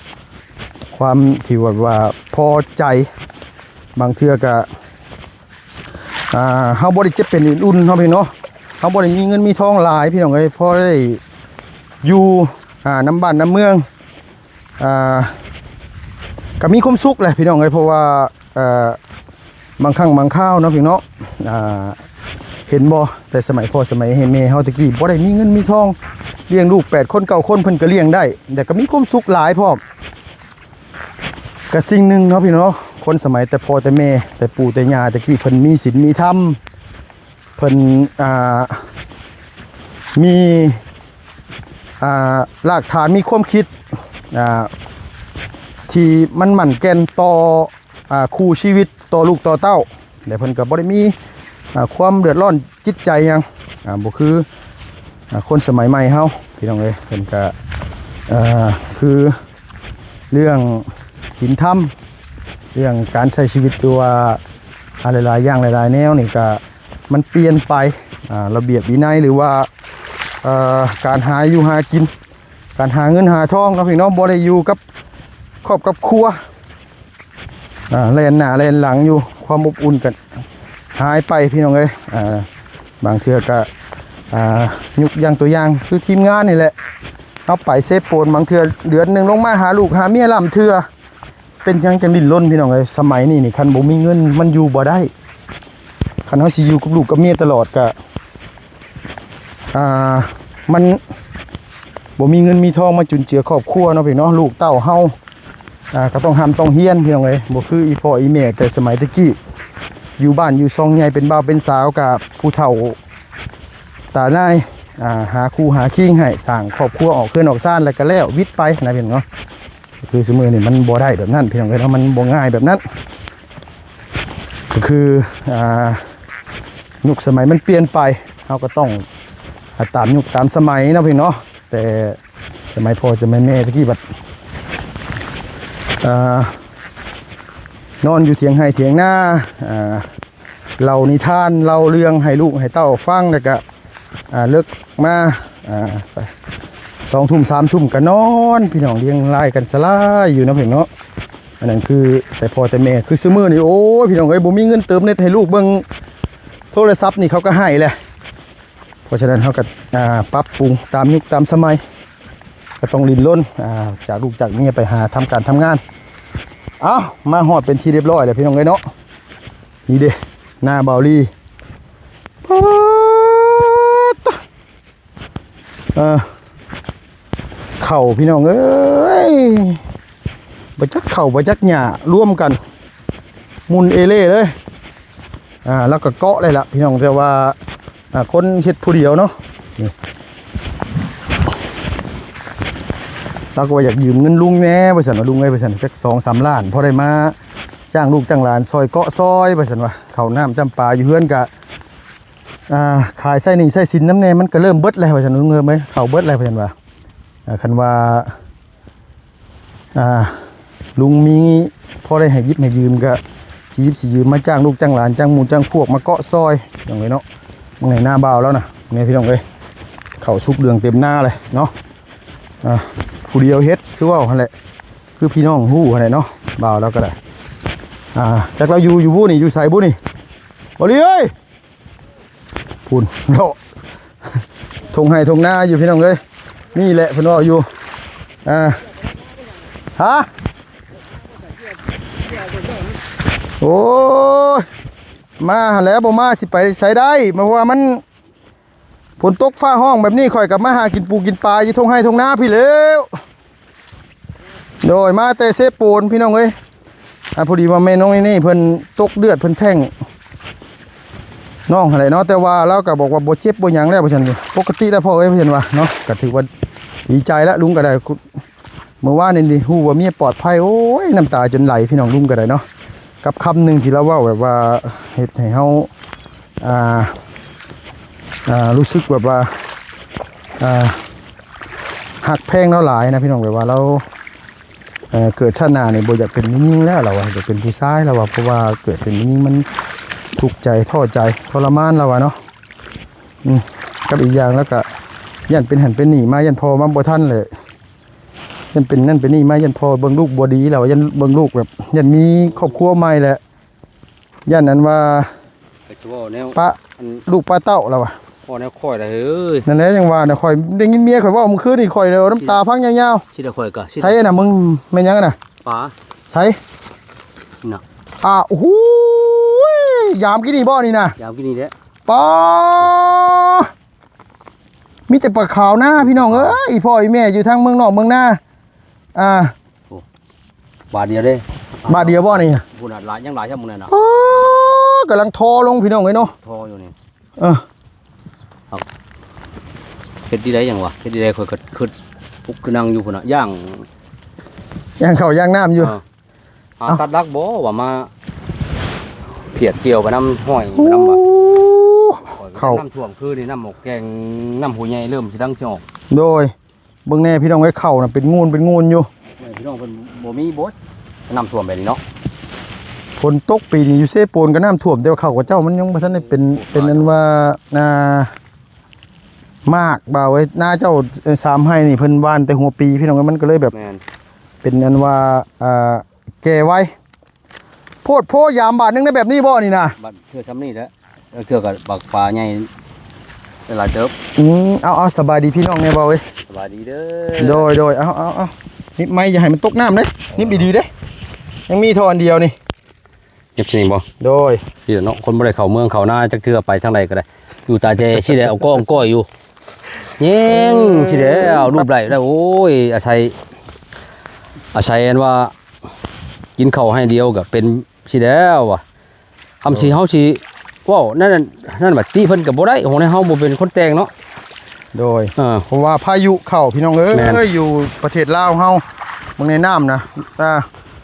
ຄວາມທີ່ວ່າ ວ່າພໍໃຈ ບາງເທື່ອກໍ ອ່າ ເຮົາບໍ່ໄດ້ເຈັບເປັນເອັນອຸ່ນເນາະ ພີ່ນ້ອງເນາະ. ເຮົາບໍ່ໄດ້ມີເງິນມີທອງຫຼາຍ ພີ່ນ້ອງເອີຍ ພໍໄດ້ຢູ່ ອ່າ ນຳບ້ານນຳເມືອງ ອ່າ ກໍມີຄວາມສຸກແຫຼະ ພີ່ນ້ອງເອີຍ. ເພາະວ່າ ເອີ ບາງຄັ້ງບາງຄາວເນາະ ພີ່ນ້ອງເນາະ ອ່າ ເຫັນບໍ່ ແຕ່ສະໄໝພໍ່ສະໄໝແມ່ເຮົາແຕ່ກີ້ ບໍ່ໄດ້ມີເງິນມີທອງ ລ້ຽງລູກແປດຄົນເກົ້າຄົນ ເພິ່ນກໍລ້ຽງໄດ້ ແລະກໍມີຄວາມສຸກຫຼາຍພ້ອມ. ກໍສິ່ງໜຶ່ງເນາະ ພີ່ນ້ອງເນາະ ຄົນສະໄໝແຕ່ພໍ່ແຕ່ແມ່ ແຕ່ປູ່ແຕ່ຍ່າແຕ່ກີ້ ເພິ່ນມີສິນມີທຳ ເພິ່ນ ອ່າ ມີ ອ່າ ລາກຖານ ມີຄວາມຄິດ ອ່າ ທີ່ມັນໝັ້ນແກ່ນຕໍ່ ອ່າ ຄູ່ຊີວິດ ຕໍ່ລູກຕໍ່ເຕົ້າ ແລະ ເພິ່ນກໍບໍ່ໄດ້ມີ ອ່າ ຄວາມເດືອດຮ້ອນຈິດໃຈຫຍັງ ອ່າ ບໍ່ຄື ອ່າ ຄົນສະໄໝໃໝ່ເຮົາ ພີ່ນ້ອງເອີຍ. ເພິ່ນກໍ ເອີ ຄືເລື່ອງສິນທຳ ເລື່ອງການໃຊ້ຊີວິດ ຫຼືວ່າ ອ່າ ຫຼາຍໆຢ່າງຫຼາຍໆແນວນີ້ກໍ ມັນປ່ຽນໄປ ອ່າ ລະບຽບວິໄນ ຫຼືວ່າ ເອີ ການຫາຢູ່ຫາກິນ ການຫາເງິນຫາທອງເນາະ ພີ່ນ້ອງ ບໍ່ໄດ້ຢູ່ກັບຄອບກັບຄົວ ອ່າ ແລ່ນໜ້າແລ່ນຫຼັງຢູ່ ຄວາມອົບອຸ່ນກໍຫາຍໄປ ພີ່ນ້ອງເອີຍ. ອ່າ ບາງເທື່ອກໍ ອ່າ ຍົກຢ່າງຕົວຢ່າງຄືທີມງານນີ້ແຫຼະ ເຮົາໄປເຊໂປນ ບາງເທື່ອເດືອນໜຶ່ງລົງມາຫາລູກຫາເມຍລ້ຳເທື່ອ ເປັນຫຍັງຈັ່ງດີ້ນລົນ ພີ່ນ້ອງເອີຍ. ສະໄໝນີ້ນີ້ ຄັນບໍ່ມີເງິນມັນຢູ່ບໍ່ໄດ້. ຄັນເຮົາຊິຢູ່ກັບລູກກັບເມຍຕະຫຼອດກະ ອ່າ ມັນບໍ່ມີເງິນມີທອງມາຈຸນເຈືອຄອບຄົວເນາະ ພີ່ນ້ອງເນາະ. ລູກເຕົ້າເຮົາ ອ່າ ກໍຕ້ອງຮ່ຳຕ້ອງຮຽນ ພີ່ນ້ອງເອີຍ. ບໍ່ຄືອີ່ພໍ່ອີ່ແມ່ແຕ່ສະໄໝແຕ່ກີ້ ຢູ່ບ້ານຢູ່ຊ່ອງໃຫຍ່ ເປັນບ່າວເປັນສາວກະຜູ້ເຖົ້າ ຕານາຍ ອ່າ ຫາຄູ່ຫາຄີງໃຫ້ ສ້າງຄອບຄົວ ອອກເຮືອນອອກຊານ ແລ້ວກໍແລ້ວ ວິດໄປນະພີ່ນ້ອງເນາະ. ຄືຊຸມື້ນີ້ມັນບໍ່ໄດ້ແບບນັ້ນ ພີ່ນ້ອງເອີຍເນາະ, ມັນບໍ່ງ່າຍແບບນັ້ນ. ກໍຄື ອ່າ ຍຸກສະໄໝມັນປ່ຽນໄປ ເຮົາກໍຕ້ອງ ອ່າ ຕາມຍຸກຕາມສະໄໝເນາະພີ່ນ້ອງເນາະ. ແຕ່ສະໄໝພໍ່ສະໄໝແມ່ຕະກີ້ບັດ ອ່າ ນອນຢູ່ຖຽງໄຮ່ຖຽງນາ ອ່າ ເລົ່ານິທານເລົ່າເລື່ອງໃຫ້ລູກໃຫ້ເຕົ້າຟັງ ແລ້ວກະ ອ່າ ເລິກມາ ອ່າ ສ- ສອງທຸ່ມສາມທຸ່ມກໍນອນ ພີ່ນ້ອງ ລຽງລາຍກັນສະຫຼາຍຢູ່ເນາະພີ່ນ້ອງເນາະ. ອັນນັ້ນຄືແຕ່ພໍ່ແຕ່ແມ່ ຄືຊຸມື້ນີ້ ໂອ້ຍ ພີ່ນ້ອງເອີຍ ບໍ່ມີເງິນເຕີມເນັດໃຫ້ລູກເບິ່ງໂທລະສັບນີ້ ເຂົາກໍໄຫ້ແຫຼະ. ເພາະສະນັ້ນເຮົາກໍ ອ່າ ປັບປຸງຕາມຍຸກຕາມສະໄໝ ກໍຕ້ອງດີ້ນລົນ ອ່າ ຈາກລູກຈາກເມຍໄປຫາທຳການທຳງານ. ເອົ້າ ມາຮອດເປັນທີ່ຮຽບຮ້ອຍແລ້ວ ພີ່ນ້ອງເອີຍເນາະ. ນີ້ເດ້ ນາບ່າວລີ ປາດ ເອີ ເຂົ້າ ພີ່ນ້ອງເອີຍ ບໍ່ຈັກເຂົ້າບໍ່ຈັກຫຍ້າລວມກັນ ໝຸ່ນເອເລ່ເລີຍ. ອ່າ ລາວກໍເກາະໄດ້ລະ ພີ່ນ້ອງ ແຕ່ວ່າ ອ່າ ຄົນເຮັດຜູ້ດຽວເນາະ. ນີ້ ລາວກໍວ່າຢາກຢືມເງິນລຸງແດ່ ວ່າຊັ້ນວ່າ ລຸງເອີຍ ວ່າຊັ້ນ ຈັກສອງສາມລ້ານ ພໍໄດ້ມາຈ້າງລູກຈ້າງຫຼານ ຊ່ອຍເກາະຊ່ອຍ ວ່າຊັ້ນວ່າ. ເຂົ້ານ້ຳຈຳປາຢູ່ເຮືອນກະ ອ່າ ຂາຍໃຊ້ໜີ້ໃຊ້ສິນນຳແດ່ ມັນກໍເລີ່ມເບິດແລ້ວ ວ່າຊັ້ນ ລຸງເອີຍ ເຂົ້າເບິດແລ້ວ ວ່າຊັ້ນວ່າ. ອ່າ ຄັນວ່າ ອ່າ ລຸງມີພໍໄດ້ໃຫ້ຢິບໃຫ້ຢືມ ກະຊິຢິບຊິຢືມມາຈ້າງລູກຈ້າງຫຼານ ຈ້າງໝູ່ຈ້າງພວກມາເກາະຊ່ອຍ ພີ່ນ້ອງເອີຍເນາະ. ເບິ່ງໃນໜ້າບ່າວແລ້ວນະ ແມ່ພີ່ນ້ອງເອີຍ ເຂົ້າສຸກເຫຼືອງເຕັມໜ້າເລີຍເນາະ. ອ່າ ຜູ້ດຽວເຮັດ ຄືເວົ້າຫັ້ນແຫຼະ ຄືພີ່ນ້ອງຮູ້ຫັ້ນແຫຼະເນາະ ບ່າວລາວກໍໄດ້. ອ່າ ຈັກລາວຢູ່ ຢູ່ບໍ່ນີ້ ຢູ່ໃສບໍ່ນີ້ ບ່າວລີເອີຍ? ພຸ້ນເນາະ ທົ່ງໄຮ່ທົ່ງນາຢູ່ ພີ່ນ້ອງເອີຍ. ນີ້ແຫຼະເພິ່ນເວົ້າຢູ່ ອ່າ ຮະ ໂອ້ຍ ມາຫັ້ນແຫຼະ ບໍ່ມາຊິໄປໃສໄດ້ ເພາະວ່າມັນ ຝົນຕົກຟ້າຮ້ອງແບບນີ້ ຂ້ອຍກໍມາຫາກິນປູກິນປາຢູ່ທົ່ງໄຮ່ທົ່ງນາພີ້ແລ້ວ. ໂດຍ ມາແຕ່ເຊໂປນ ພີ່ນ້ອງເອີຍ. ອ່າ ພໍດີວ່າແມ່ນ້ອງນີ້ເພິ່ນຕົກເລືອດເພິ່ນແພ່ງນ້ອງຫັ້ນແຫຼະເນາະ ແຕ່ວ່າລາວກໍບອກວ່າບໍ່ເຈັບບໍ່ຫຍັງແລ້ວ ວ່າຊັ້ນ ປົກກະຕິແລ້ວພໍ່ເອີຍ ເພິ່ນວ່າເນາະ. ກໍຖືວ່າດີໃຈລະ ລຸງກໍໄດ້ ມື້ວານນີ້ຮູ້ວ່າເມຍປອດໄພ ໂອ້ຍ ນ້ຳຕາຈົນໄຫຼ ພີ່ນ້ອງ ລຸງກໍໄດ້ເນາະ. ກັບຄຳໜຶ່ງທີ່ລາວເວົ້າ ແບບວ່າເຮັດໃຫ້ເຮົາ ອ່າ ອ່າ ຮູ້ສຶກແບບວ່າ ອ່າ ຮັກແພງລາວຫຼາຍນະ ພີ່ນ້ອງ. ແບບວ່າລາວ ເອີ ເກີດຊາດໜ້ານີ້ບໍ່ຢາກເປັນແມ່ຍິງແລ້ວ ລາວວ່າ ຢາກເປັນຜູ້ຊາຍ ລາວວ່າ ເພາະວ່າເກີດເປັນແມ່ຍິງມັນທຸກໃຈ ທໍ້ໃຈ ທໍລະມານ ລາວວ່າເນາະ. ອືມ ກັບອີກຢ່າງລາວກະຢ້ານເປັນຫັ້ນເປັນນີ້ມາ ຢ້ານພໍ່ມາບໍ່ທັນແຫຼະ ຢ້ານເປັນນັ້ນເປັນນີ້ມາ ຢ້ານພໍ່ເບິ່ງລູກບໍ່ດີ ລາວວ່າ ຢ້ານເບິ່ງລູກແບບ ຢ້ານມີຄອບຄົວໃໝ່ແຫຼະ ຢ້ານອັນວ່າ ໄປເວົ້າແນວ ປະ ອັນ ລູກປະເຕົ້າ ລາວວ່າ ເວົ້າແນວຂ້ອຍລະເຮີ້ຍ. ນັ້ນແຫຼະ ຈັ່ງວ່ານະ ຂ້ອຍໄດ້ຍິນເມຍຂ້ອຍເວົ້າມື້ຄືນນີ້ ຂ້ອຍເອົານ້ຳຕາພັງຍາວໆ. ຊິໄດ້ຂ້ອຍກະ ໃສນະ ມຶງແມ່ນຫຍັງນະ? ປາ ໃສນະ? ອ່າ ໂອ້ໂຫ ຍາມກີ້ນີ້ບໍ່ນີ້ນະ? ຍາມກີ້ນີ້ແຫຼະ ປາ ມີແຕ່ປາຂາວນາ ພີ່ນ້ອງເອີຍ. ອີ່ພໍ່ອີ່ແມ່ຢູ່ທາງເມືອງນອກເມືອງນາ ອ່າ ໂອ້ ບາດດຽວເດ້ ບາດດຽວບໍ່ນີ້? ພຸ້ນນະ ຫຼາຍ ຍັງຫຼາຍຊ່ຳມື້ນັ້ນນະ. ໂອ້ ກຳລັງທໍລົງ ພີ່ນ້ອງເອີຍເນາະ ທໍຢູ່ນີ້. ເອີ ເຮັດດີໄດ້ຫຍັງວະ ເຮັດດີໄດ້ ຂ້ອຍກໍຄຶດປຸກຄືນັ່ງຢູ່ພຸ້ນນະ ຍ່າງ ຍ່າງເຂົ້າຍ່າງນ້ຳຢູ່. ເອີ ຫາ ເອົ້າ ຕັດຫຼັກບໍ່ວ່າມາ ພຽດກ່ຽວໄປນຳຫ້ອຍໄປນຳວ່າ ໂອ້ ເຂົ້າ ນ້ຳຖ້ວມຄືນີ້ ນ້ຳໝອກແກງ ນ້ຳຫ້ວຍໃຫຍ່ເລີ່ມຊິດັງຊິອອກ. ໂດຍ ເບິ່ງແດ່ພີ່ນ້ອງເອີຍ ເຂົ້ານະເປັນງູນເປັນງູນຢູ່. ແມ່ນພີ່ນ້ອງເພິ່ນບໍ່ມີບໍ່ ນ້ຳຖ້ວມແບບນີ້ເນາະ. ຝົນຕົກປີນີ້ຢູ່ເຊໂປນກໍນ້ຳຖ້ວມ ແຕ່ວ່າເຂົ້າຂະເຈົ້າມັນຍັງບໍ່ທັນໄດ້ເປັນ ໂອ້ ເປັນອັນວ່າ ອ່າ ໝາກ ບ່າວເອີຍ ນາເຈົ້າ ເອີ ສາມໄຮ່ນີ້ເພິ່ນຫວ່ານແຕ່ຫົວປີ ພີ່ນ້ອງເອີຍ ມັນກໍເລີຍແບບ ແມ່ນ ເປັນອັນວ່າ ອ່າ ແກ່ໄວ. ໂພດໂພ ຢາມບາດໜຶ່ງໄດ້ແບບນີ້ບໍ່ນີ້ນະ? ບາດເທື່ອຊ່ຳນີ້ແຫຼະ ເທື່ອກໍບັກປາໃຫຍ່ຫຼາຍເຕີບ. ອືມ ເອົາ ເອົາ ສະບາຍດີພີ່ນ້ອງແດ່ ບ່າວເອີຍ. ສະບາຍດີເດີ. ໂດຍ ໂດຍ ເອົາ ເອົາ ເອົາ ຫຍິບໄມ້ ຢ່າໃຫ້ມັນຕົກນ້ຳເດ້. ຫຍິບດີໆເດ້. ຍັງມີທໍ່ອັນດຽວນີ້. ຫຍິບຊິນີ້ບໍ່? ໂດຍ ນີ້ແຫຼະເນາະ ຄົນບໍ່ໄດ້ເຂົ້າເມືອງເຂົ້ານາຈັກເທື່ອ ໄປທາງໃດກໍໄດ້ ຢູ່ຕາແຈຊິແຫຼະ ເອົາກ້ອງກ້ອຍຢູ່ ແຍງຊິແຫຼະ ເອົາຮູບໄດ້ແລ້ວ. ໂອ້ຍ ອາໄສ ອາໄສອັນວ່າ ກິນເຂົ້າໄຮ່ດຽວກໍເປັນຊິແລ້ວວ່າ ຄຳຊິເຮົາຊິ ເວົ້ານັ້ນ ນັ້ນບັດຕິເພິ່ນກໍບໍ່ໄດ້ ຂອງໃນເຮົາບໍ່ເປັນຄົນແຕ່ງເນາະ. ໂດຍ ເອີ ເພາະວ່າພາຍຸເຂົ້າ ພີ່ນ້ອງເອີຍ ແມ່ນ ຢູ່ປະເທດລາວເຮົາ ເບິ່ງໃນນ້ຳນະ ອ່າ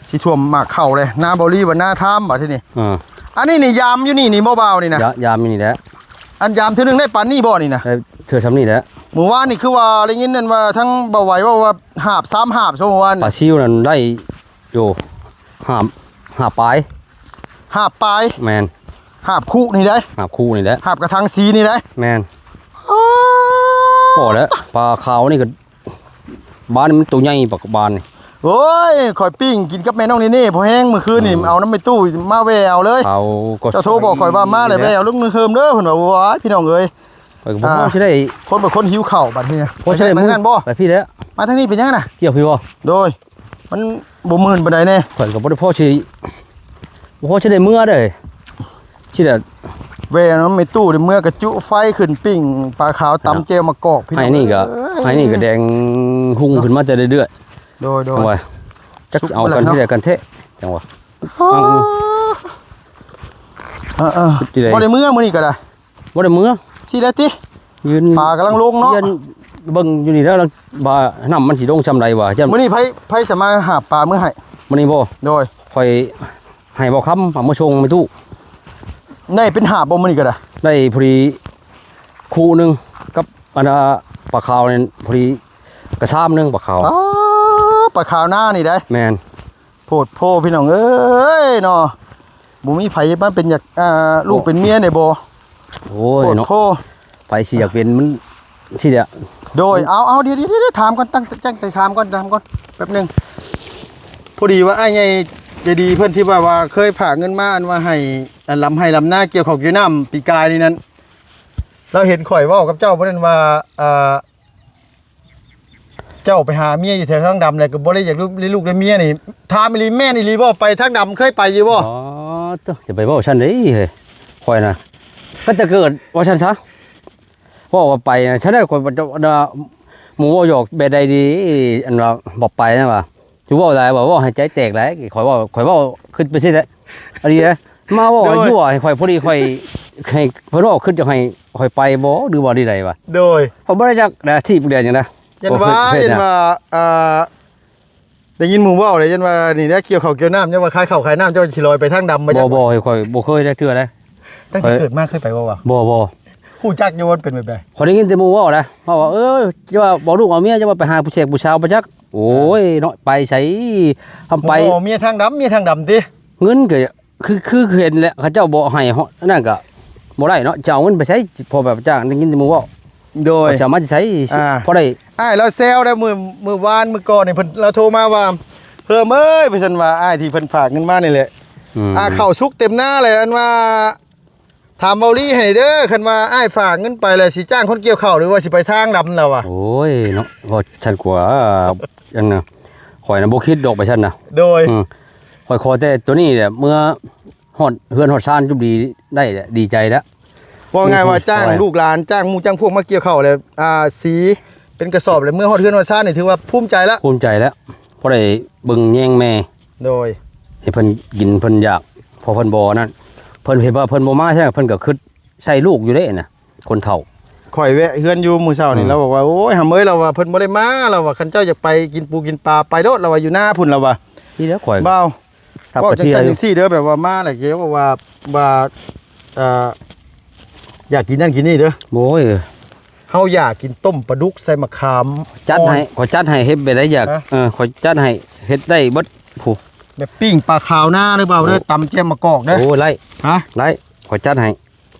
ຊິຖ້ວມໝາກເຂົ້າເລີຍ ນາເບົາລີ ບັດນາທາມ ບັດທີນີ້. ເອີ ອັນນີ້ນີ້ຍາມຢູ່ນີ້ນີ້ບໍ່ ບ່າວນີ້ນະ? ຍາ ຍາມຢູ່ນີ້ແຫຼະ. ອັນຍາມເທື່ອໜຶ່ງໄດ້ປານນີ້ບໍ່ນີ້ນະ? ໄດ້ເທື່ອຊ່ຳນີ້ແຫຼະ. ມື້ວານນີ້ຄືວ່າໄດ້ຍິນນັ້ນວ່າທາງບ່າວໄຫວເວົ້າວ່າຫາບ ສາມຫາບ ຊ່ວງມື້ວານ ປາຊິວນັ້ນໄດ້ຢູ່ ຫາບ ຫາບປາຍ ຫາບປາຍ. ແມ່ນ ຫາບຄຸນີ້ໄດ໋ ຫາບຄຸນີ້ແຫຼະ ຫາບກະຖັງສີນີ້ໄດ໋. ແມ່ນ ອໍ ພໍແລ້ວ ປາຂາວນີ້ກໍ ບານນີ້ມັນໂຕໃຫຍ່ປາກບານນີ້. ໂອ້ຍ ຂ້ອຍປີ້ງກິນກັບແມ່ນ້ອງເນເນ່ພໍແຮງ ມື້ຄືນນີ້ ອືມ ເອົານຳແມ່ຕູ້ມາແວ່ເອົາເລີຍ. ເຂົາກໍ ເຈົ້າໂທບອກຂ້ອຍວ່າມາແລ້ວແວ່ເອົາເລີຍມື້ເຮີມເດີ ເພິ່ນວ່າ. ໂອ້ຍ ພີ່ນ້ອງເອີຍ ຂ້ອຍກໍບໍ່ ອ່າ ພໍຊິໄດ້ ຄົນເປັນຄົນຫິວເຂົ້າບັດນີ້. ພໍຊິໄດ້ ມາທາງນັ້ນບໍ່? ໄປພີ້ແຫຼະ ມາທາງນີ້ເປັນຫຍັງນະ? ກ່ຽວພີ້ບໍ່? ໂດຍ ມັນບໍ່ມື່ນປານໃດແດ່. ຂ້ອຍກໍບໍ່ໄດ້ພໍຊິ ບໍ່ພໍຊິໄດ້ເມືອເດ້ ຊິໄດ້ ແວ່ນຳແມ່ຕູ້ເດ້ ເມືອກະຈຸໄຟຂຶ້ນ ປີ້ງປາຂາວ ຕຳແຈ່ວໝາກກອກ ພີ່ນ້ອງ. ໃຫ້ນີ້ກໍ ເອີຍ ໃຫ້ນີ້ກໍແດງຮຸ່ງຂຶ້ນມາແຕ່ເລື້ອຍໆ. ໂດຍໆ ຈັ່ງວ່າ ຈັກຊິເອົາກັນທີ່ໃດກັນແທ້ ຈັ່ງວ່າ. ເອີໆ ບໍ່ໄດ້ເມືອມື້ນີ້ກໍໄດ້ ບໍ່ໄດ້ເມືອ ຊິໄດ້ຕິ ຢືນ ປາກຳລັງລົງເນາະ ຢືນເບິ່ງຢູ່ນີ້ແລ້ວວ່ານ້ຳມັນຊິລົງຊ່ຳໃດວ່າ. ມື້ນີ້ໃຜ ໃຜສາມາດຫາບປາເມືອໃຫ້? ມື້ນີ້ບໍ່? ໂດຍ ຂ້ອຍໃຫ້ບ່າວຄຳເອົາມາສົ່ງແມ່ຕູ້. ໄດ້ເປັນຫາບບໍ່ມື້ນີ້ກໍໄດ້? ໄດ້ພໍດີຄູ່ໜຶ່ງກັບອັນນ່າປາຂາວນີ້ ພໍດີກະຊາມໜຶ່ງປາຂາວ. ອໍ ປາຂາວນານີ້ໄດ໋. ແມ່ນ ໂພດໂພ ພີ່ນ້ອງເອີຍເນາະ ບໍ່ມີໃຜມາເປັນຢາກ ອ່າ ລູກເປັນເມຍໄດ້ບໍ່? ໂອ້ຍເນາະ ໂພດໂພ ໃຜຊິຢາກເປັນມັນຊິແຫຼະ. ໂດຍ ເອົາ ເອົາ ດຽວ ດຽວ ດຽວ ຖາມກ່ອນ ຕັ້ງ ຕັ້ງໃຈຖາມກ່ອນ ຖາມກ່ອນ ແປັບໜຶ່ງ. ພໍດີວ່າອ້າຍໃຫຍ່ໃຈດີເພິ່ນທີ່ວ່າ ວ່າເຄີຍຝາກເງິນມາ ອັນວ່າໃຫ້ ອັນ ລຳໄຮ່ລຳນາ ກ່ຽວເຂົ້າກ່ຽວນ້ຳປີກາຍນີ້ນັ້ນ ລາວເຫັນຂ້ອຍເວົ້າກັບເຈົ້າມື້ນັ້ນວ່າ ອ່າ ເຈົ້າໄປຫາເມຍຢູ່ແຖວທາງດຳແລ້ວ ກໍບໍ່ໄດ້ຢາກໄດ້ລູກໄດ້ເມຍນີ້ ຖາມອີ່ຫຼີ ແມ່ນອີ່ຫຼີບໍ່? ໄປທາງດຳເຄີຍໄປຢູ່ບໍ່? ອໍ ໂທ້ ຈະໄປເວົ້າຊັ້ນເດ້ເຮີ້ຍ ຂ້ອຍນະ ກໍຈະເກີດວ່າຊັ້ນຊະ ເວົ້າວ່າໄປນະ ຊັ້ນໄດ້ ຂ້ອຍ ໝູ່ເວົ້າຫຍອກແບບໃດດີ ອັນວ່າບໍ່ໄປນະວ່າ ຊິເວົ້າຫຼາຍ ເວົ້າ ເວົ້າໃຫ້ໃຈແຕກຫຼາຍ ຂ້ອຍເວົ້າ ຂ້ອຍເວົ້າຄືໄປຊີ້ແຫຼະ ອັນນີ້ນະ ມາເວົ້າ ໂດຍ ໃຫ້ຕົວະໃຫ້ຂ້ອຍ ພໍດີຂ້ອຍ ໃຫ້ເພິ່ນເວົ້າ ຄິດຈະໃຫ້ຂ້ອຍໄປບໍ່ ຫຼືວ່າດີໃດວະ? ໂດຍ ຂ້ອຍບໍ່ໄດ້ຈັກນະ ທີ່ເດືອນຫຍັງນະ ຢ້ານວ່າ ເພດ ເພດ ຢ້ານວ່າ ອ່າ ໄດ້ຍິນໝູ່ເວົ້າເດ້ ຢ້ານວ່ານີ້ແຫຼະ ກ່ຽວເຂົ້າກ່ຽວນ້ຳ ຢ້ານວ່າຂາຍເຂົ້າຂາຍນ້ຳ ເຈົ້າຊິລອຍໄປທາງດຳບໍ່? ບໍ່ ຂ້ອຍບໍ່ເຄີຍຈັກເທື່ອເດ້. ຕັ້ງແຕ່ເກີດມາເຄີຍໄປບໍ່ວະ? ບໍ່ ບໍ່ ຮູ້ຈັກຢູ່ວ່າມັນເປັນແບບໃດ? ຂ້ອຍໄດ້ຍິນແຕ່ໝູ່ເວົ້ານະ ເວົ້າວ່າ ເອີ ຈະວ່າບໍ່ລູກເອົາເມຍ ຈະວ່າໄປຫາຜູ້ແຊກຜູ້ສາວບໍ່ຈັກ. ໂອ້ຍເນາະ ໄປໃສ ຄຳໄປ ໂອ້ ເມຍທາງດຳ ເມຍທາງດຳຕິ ເງິນກໍ ຄື ຄືເຫັນແຫຼະ ເຂົາເຈົ້າບໍ່ໃຫ້ເຮົາ ນັ້ນກໍບໍ່ໄດ້ເນາະ ຈະເອົາເງິນໄປໃສ ພໍແບບຈ້າງ ໄດ້ຍິນແຕ່ໝູ່ເວົ້າ. ໂດຍ ເຂົາເຈົ້າມາແຕ່ໃສ ອ່າ ພໍໄດ້ ອ້າຍລາວແຊວໄດ້ ມື້ ມື້ວານມື້ກ່ອນນີ້ ເພິ່ນ ລາວໂທມາວ່າ ເພີ່ມເອີຍ ວ່າຊັ້ນວ່າ ອ້າຍທີ່ເພິ່ນຝາກເງິນມານີ້ແຫຼະ ອືມ ອ່າ ເຂົ້າສຸກເຕັມນາເລີຍ ອັນວ່າ ຖາມເບົາລີໃຫ້ເດີ ຄັນວ່າອ້າຍຝາກເງິນໄປແລ້ວ ຊິຈ້າງຄົນກ່ຽວເຂົ້າ ຫຼືວ່າຊິໄປທາງດຳ ລາວວ່າ. ໂອ້ຍເນາະ ເວົ້າຊັ້ນກວ່າ ອັນນະ ຂ້ອຍນະບໍ່ຄິດດອກໄປຊັ້ນນະ. ໂດຍ ອືມ ຂ້ອຍຂໍແຕ່ໂຕນີ້ແຫຼະ ເມື່ອຮອດເຮືອນຮອດຊານຈຸບດີໄດ້ແຫຼະ ດີໃຈແລ້ວ. ເວົ້າງ່າຍວ່າຈ້າງລູກຫຼານ ຈ້າງໝູ່ຈ້າງພວກມາກ່ຽວເຂົ້າແລ້ວ ອ່າ ສີເປັນກະສອບແລ້ວ ເມື່ອຮອດເຮືອນຮອດຊານນີ້ ຖືວ່າພູມໃຈແລ້ວ ພູມໃຈແລ້ວ ພໍໄດ້ເບິ່ງແຍງແມ່ ໂດຍ ໃຫ້ເພິ່ນກິນເພິ່ນຢາກ ເພາະເພິ່ນບໍ່ນັ້ນ ເພິ່ນເຫັນວ່າເພິ່ນບໍ່ມາໃຊ່ ເພິ່ນກໍຄິດໃສ່ລູກຢູ່ເດ້ນະ ຄົນເຖົ້າ. ຂ້ອຍແວະເຮືອນຢູ່ມື້ເຊົ້ານີ້ ອືມ ລາວບອກວ່າ ໂອ້ຍ ຫຳເອີຍ ລາວວ່າ ເພິ່ນບໍ່ໄດ້ມາ ລາວວ່າ ຄັນເຈົ້າຢາກໄປກິນປູກິນປາໄປໂລດ ລາວວ່າ ຢູ່ນາພຸ້ນ ລາວວ່າ. ນີ້ແຫຼະຂ້ອຍ ບ່າວ ເວົ້າຈັ່ງຊັ້ນຈັ່ງຊີ້ເດີ ແບບວ່າມາແລ້ວ ເຈົ້າວ່າ ວ່າ ອ່າ ຢາກກິນນັ້ນກິນນີ້ເດີ. ໂອ້ຍ ເຮົາຢາກກິນຕົ້ມປາດຸກໃສ່ໝາກຂາມ ຈັດໃຫ້ ອ່ອນ ຂ້ອຍຈັດໃຫ້ ເຮັດແບບໃດຢາກ ຮະ ເອີ ຂ້ອຍຈັດໃຫ້ ເຮັດໄດ້ເບິດຜູ້. ແບບປີ້ງປາຂາວນາເດີບ່າວເດີ ໂອ້ ຕຳແຈ່ວໝາກກອກເດີ. ໂອ້ ໄດ້ ຮະ ໄດ້ ຂ້ອຍຈັດໃຫ້.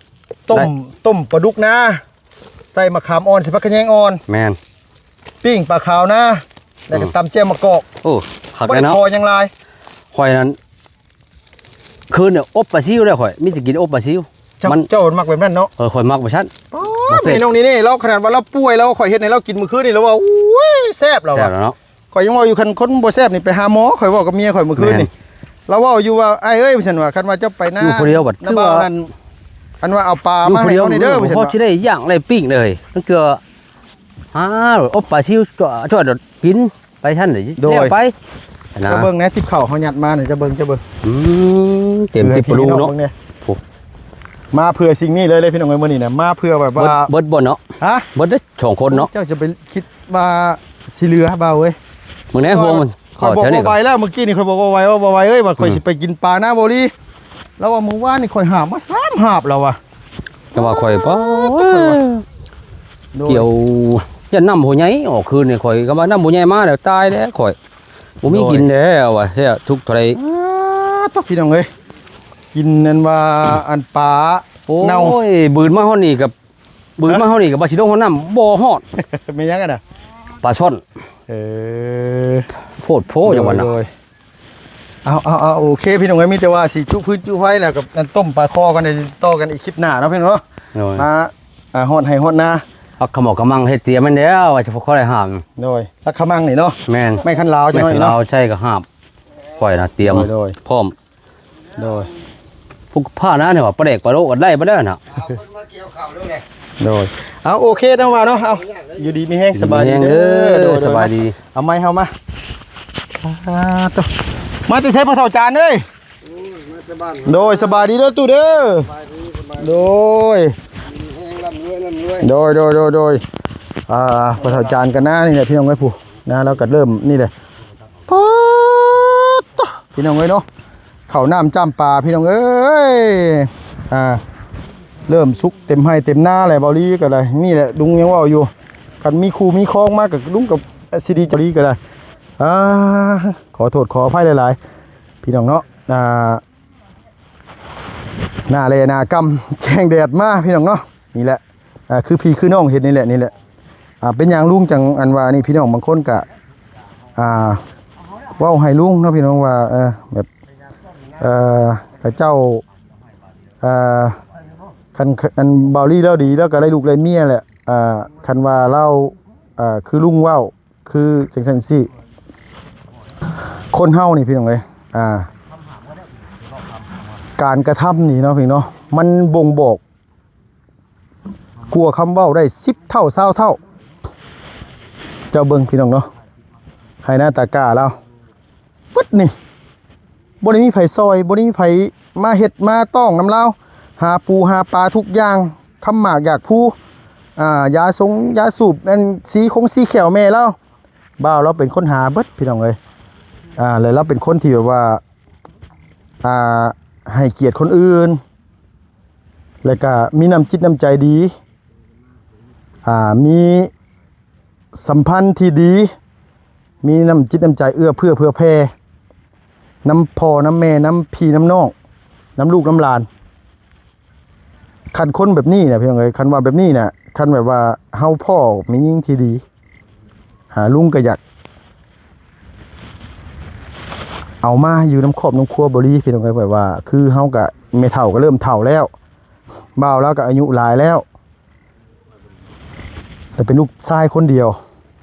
ຕົ້ມ ໄດ້ ຕົ້ມປາດຸກນາ ໃສ່ໝາກຂາມອ່ອນ ໃສ່ຜັກຂະແຍງອ່ອນ. ແມ່ນ ປີ້ງປາຂາວນາ ແລ້ວກໍ ອືມ ຕຳແຈ່ວໝາກກອກ. ໂອ້ ຄັກ ບໍ່ໄດ້ ເນາະ ຂໍຫຍັງຫຼາຍ. ຂ້ອຍນັ້ນ ຄືນນີ້ອົບປາຊິວເດ້ຂ້ອຍ ມີແຕ່ກິນອົບປາຊິວ. ເຈົ້າ ມັນ ເຈົ້າມັກແບບນັ້ນເນາະ. ເອີ ຂ້ອຍມັກແບບຊັ້ນ. ອໍ ແມ່ນ້ອງນີ້ນີ້ ລາວຂະໜາດວ່າລາວປ່ວຍ ລາວ ຂ້ອຍເຮັດໃຫ້ລາວກິນມື້ຄືນນີ້ ລາວວ່າ ໂອ້ຍ ແຊບ ລາວວ່າ. ແຊບແລ້ວເນາະ. ຂ້ອຍຍັງເວົ້າຢູ່ ຄັນຄົນບໍ່ແຊບນີ້ໄປຫາໝໍ. ຂ້ອຍເວົ້າກັບເມຍຂ້ອຍມື້ຄືນນີ້ ແມ່ນ ລາວເວົ້າຢູ່ວ່າ ອ້າຍເອີຍ ວ່າຊັ້ນວ່າ ຄັນວ່າເຈົ້າໄປນາ ຢູ່ຜູ້ດຽວບັດ ນາ ຄືວ່າ ບ່າວນັ້ນ ອັນວ່າເອົາປາມາໃຫ້ເຮົານີ້ເດີ ວ່າຊັ້ນ ຊິໄດ້ຍ່າງໄດ້ປີ້ງເລີຍ ມັນເກືອ ອ້າວ ອົບປາຊິວ ຈອດ ຈອດ ກິນໄປຊັ້ນເລີຍ. ໂດຍ ແລ້ວໄປ ນະ ເຈົ້າເບິ່ງແດ່ ຕິບເຂົ້າເຮົາຍັດມານີ້ ເຈົ້າເບິ່ງ ເຈົ້າເບິ່ງ. ອືມ ເຕັມຕິບປະຕູເນາະ ເບິ່ງແດ່ ໂອ້ ມາເພື່ອສິ່ງນີ້ເລີຍເດ້ພີ່ນ້ອງເອີຍ ມື້ນີ້ນະ ມາເພື່ອແບບວ່າ ເບິດ ເບິດບໍ່ເນາະ? ຮະ? ເບິດເດ້ສອງຄົນເນາະ. ເຈົ້າຈະໄປຄິດວ່າຊິເຫຼືອ ບ່າວເອີຍ. ມຶງແນ່ ຫົວມັນ ຂ້ອຍບອກບ່າວໄວແລ້ວ ມື້ກີ້ນີ້ຂ້ອຍບອກບ່າວໄວວ່າ ບ່າວໄວເອີຍ ວ່າຂ້ອຍ ອືມ ຊິໄປກິນປານາບ່າວລີ. ລາວວ່າມື້ວານນີ້ຂ້ອຍຫາບມາສາມຫາບ ລາວວ່າ. ແຕ່ວ່າຂ້ອຍ ປາດ ໂດຍ ກ່ຽວ ຢ້ານນ້ຳຫົວໃຫຍ່ອອກຄືນນີ້ ຂ້ອຍກໍວ່ານ້ຳຫົວໃຫຍ່ມາແລ້ວ ຕາຍແລ້ວຂ້ອຍ ບໍ່ມີ ໂດຍ ກິນແລ້ວວ່າ ແທ້ທຸກເທົ່າໃດ. ອາ ຕົກ ພີ່ນ້ອງເອີຍ ກິນນັ້ນວ່າ ອັນປາ ໂອ້ຍ ເນົ່າ ບືນມາຮອດນີ້ກໍ ບືນມາ ຮະ? ຮອດນີ້ກໍວ່າຊິລົງຮອດນ້ຳ ບໍ່ຮອດ. ແມ່ນຫຍັງຫັ້ນນະ? ປາຊ່ອນ. ເອີ ໂພດໂພ ໂດຍ ຈັ່ງວ່ານະ ໂດຍ. ເອົາ ເອົາ ເອົາ ໂອເຄ ພີ່ນ້ອງເອີຍ ມີແຕ່ວ່າຊິຈຸຟືນຈຸໄຟ ແລ້ວກໍອັນຕົ້ມປາຄໍກັນ ຕໍ່ກັນອີກຄລິບໜ້າເນາະ ພີ່ນ້ອງເນາະ. ໂດຍ ມາ ອ່າ ຮອດໄຮ່ຮອດນາ ເອົາຂະໝໍ້ຂະມັງເຮັດຕຽມແມ່ນແລ້ວ ວ່າຈະພໍຄ່ອຍຫາມ. ໂດຍ ລະຂະມັງນີ້ເນາະ. ແມ່ນ ໄມ້ຄັນລາວ ໄມ້ຄັນລາວ ຈັ່ງໜ້ອຍເນາະ ໃຊ້ກໍຫາບ ຂ້ອຍນະຕຽມ ໂດຍ ໂດຍ ພ້ອມ. ໂດຍ ຜູ້ພານະນີ້ວ່າປາແດກປາໂລກກໍໄດ້ບໍ່ໄດ້ນະ. ເອົາຄົນມາກ່ຽວເຂົ້າໂລດແຫຼະ. ໂດຍ ເອົາ ໂອເຄເນາະ ວ່າເນາະ ເອົາ ຢູ່ດີມີແຮງ ສະບາຍດີເດີ. ເດີ ໂດຍ ໂດຍ ສະບາຍດີ. ເອົາໄມ້ເຮົາມາ ອ່າ ໂຕ ມາແຕ່ໃສພໍ່ເຖົ້າຈານເອີຍ? ໂອ້ຍ ມາແຕ່ບ້ານ. ໂດຍ ສະບາຍດີເດີຕູ້ເດີ. ສະບາຍດີ ສະບາຍດີ. ໂດຍ ມີແຮງ ລ່ຳລວຍ ລ່ຳລວຍ. ໂດຍ ໂດຍ ໂດຍ ໂດຍ. ອ່າ ພໍ່ເຖົ້າຈານກັນນານີ້ແຫຼະ ພີ່ນ້ອງເອີຍ ຜູ້ນາລາວກໍເລີ່ມນີ້ແຫຼະ. ປາດໂທ້ ພີ່ນ້ອງເອີຍເນາະ ເຂົ້ານ້ຳຈ້ຳປາ ພີ່ນ້ອງເອີຍ. ອ່າ ເລີ່ມສຸກເຕັມໄຮ່ເຕັມນາແລ້ວ ບ່າວລີກໍໄດ້. ນີ້ແຫຼະ ລຸງຍັງເວົ້າຢູ່ ຄັນມີຄູ່ມີຄອງມາກໍ ລຸງກໍຊິດີ ບ່າວລີກໍໄດ້. ອ່າ ຂໍໂທດຂໍອະໄພຫຼາຍໆ ພີ່ນ້ອງເນາະ. ອ່າ ໜ້າແລ້ໜ້າກຳ ແກງແດດມາ ພີ່ນ້ອງເນາະ. ນີ້ແຫຼະ ອ່າ ຄືພີ່ຄືນ້ອງເຮັດນີ້ແຫຼະ ນີ້ແຫຼະ. ອ່າ ເປັນຫຍັງລຸງຈັ່ງອັນວ່ານີ້ ພີ່ນ້ອງບາງຄົນກະ ອ່າ ເວົ້າໃຫ້ລຸງເນາະ ພີ່ນ້ອງວ່າ ເອີ ແບບ ເອີ ຂະເຈົ້າ ເອີ ຄັນ ອັນ ບ່າວລີລາວດີ ລາວກະໄດ້ລູກໄດ້ເມຍແຫຼະ. ອ່າ ຄັນວ່າລາວ ອ່າ ຄືລຸງເວົ້າ ຄືຈັ່ງຊັ້ນຈັ່ງຊີ້ ຄົນເຮົານີ້ ພີ່ນ້ອງເອີຍ ອ່າ ການກະທຳນີ້ເນາະ ພີ່ນ້ອງເນາະ ມັນບົ່ງບອກ ກວ່າຄຳເວົ້າໄດ້ສິບເທົ່າ ຊາວເທົ່າ. ເຈົ້າເບິ່ງ ພີ່ນ້ອງເນາະ ໄຮ່ນາຕາກ້າລາວ ເບິດນີ້ ບໍ່ໄດ້ມີໃຜຊ່ອຍ ບໍ່ໄດ້ມີໃຜມາເຮັດມາຕ້ອງນຳລາວ ຫາປູຫາປາທຸກຢ່າງ ຄຳໝາກຢາກພູ ອ່າ ຢາຊົງຢາສູບ ອັນ ສີຄົງສີແຂ້ວແມ່ລາວ ບ່າວລາວເປັນຄົນຫາເບິດ ພີ່ນ້ອງເອີຍ. ອ່າ ແລະ ລາວເປັນຄົນທີ່ແບບວ່າ ອ່າ ໃຫ້ກຽດຄົນອື່ນ ແລະກະມີນ້ຳຈິດນ້ຳໃຈດີ ອ່າ ມີສຳພັນທີ່ດີ ມີນ້ຳຈິດນ້ຳໃຈເອື້ອເຟື້ອເຜື່ອແຜ່ ນຳພໍ່ນຳແມ່ ນຳພີ່ນຳນ້ອງ ນຳລູກນຳຫຼານ. ຄັນຄົນແບບນີ້ນະ ພີ່ນ້ອງເອີຍ ຄັນວ່າແບບນີ້ນະ ຄັນແບບວ່າເຮົາພໍ້ແມ່ຍິງທີ່ດີ ອ່າ ລຸງກໍຢາກເອົາມາຢູ່ນຳຄອບນຳຄົວບໍລີ ພີ່ນ້ອງເອີຍ. ແບບວ່າຄືເຮົາກໍ ແມ່ເຖົ້າກໍເລີ່ມເຖົ້າແລ້ວ ບ່າວລາວກໍອາຍຸຫຼາຍແລ້ວ ແລະເປັນລູກຊາຍຄົນດຽວ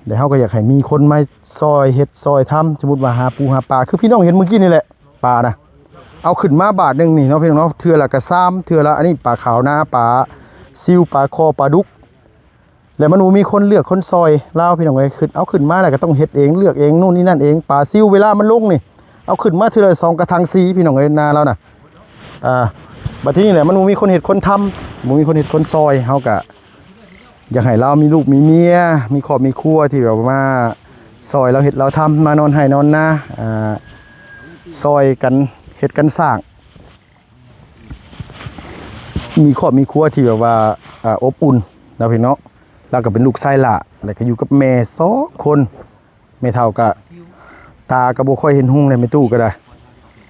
ແລະເຮົາກໍຢາກໃຫ້ມີຄົນມາຊ່ອຍເຮັດຊ່ອຍທຳ ສົມມຸດວ່າຫາປູຫາປາ ຄືພີ່ນ້ອງເຫັນມື້ກີ້ນີ້ແຫຼະ ປານະ ເອົາຂຶ້ນມາບາດໜຶ່ງນີ້ເນາະ ພີ່ນ້ອງເນາະ ເທື່ອລະກະຊາມ ເທື່ອລະ ອັນນີ້ປາຂາວນາ ປາຊິວ ປາຄໍ່ ປາດຸກ ແລະມັນບໍ່ມີຄົນເລືອກຄົນຊ່ອຍລາວ ພີ່ນ້ອງເອີຍ. ຂຶ້ນ ເອົາຂຶ້ນມາແລ້ວກໍຕ້ອງເຮັດເອງ ເລືອກເອງ ໂນ່ນນີ້ນັ້ນເອງ. ປາຊິວເວລາມັນລົງນີ້ ເອົາຂຶ້ນມາເທື່ອລະສອງກະຖາງສີ່ ພີ່ນ້ອງເອີຍ ນາລາວນະ. ອ່າ ບັດທີນີ້ແຫຼະ ມັນບໍ່ມີຄົນເຮັດຄົນທຳ ບໍ່ມີຄົນເຮັດຄົນຊ່ອຍ ເຮົາກະຢາກໃຫ້ລາວມີລູກມີເມຍ ມີຄອບມີຄົວທີ່ແບບວ່າມາຊ່ອຍລາວເຮັດລາວທຳ ມານອນໄຮ່ນອນນາ ອ່າ ຊ່ອຍກັນເຮັດກັນສ້າງ ມີຄອບມີຄົວທີ່ແບບວ່າ ອ່າ ອົບອຸ່ນເນາະ ພີ່ນ້ອງເນາະ. ລາວກໍເປັນລູກຊາຍຫຼ້າ ແລ້ວກໍຢູ່ກັບແມ່ສອງຄົນ ແມ່ເຖົ້າກໍຕາກໍບໍ່ຄ່ອຍເຫັນຮຸ່ງແລ້ວ ແມ່ຕູ້ກໍໄດ້.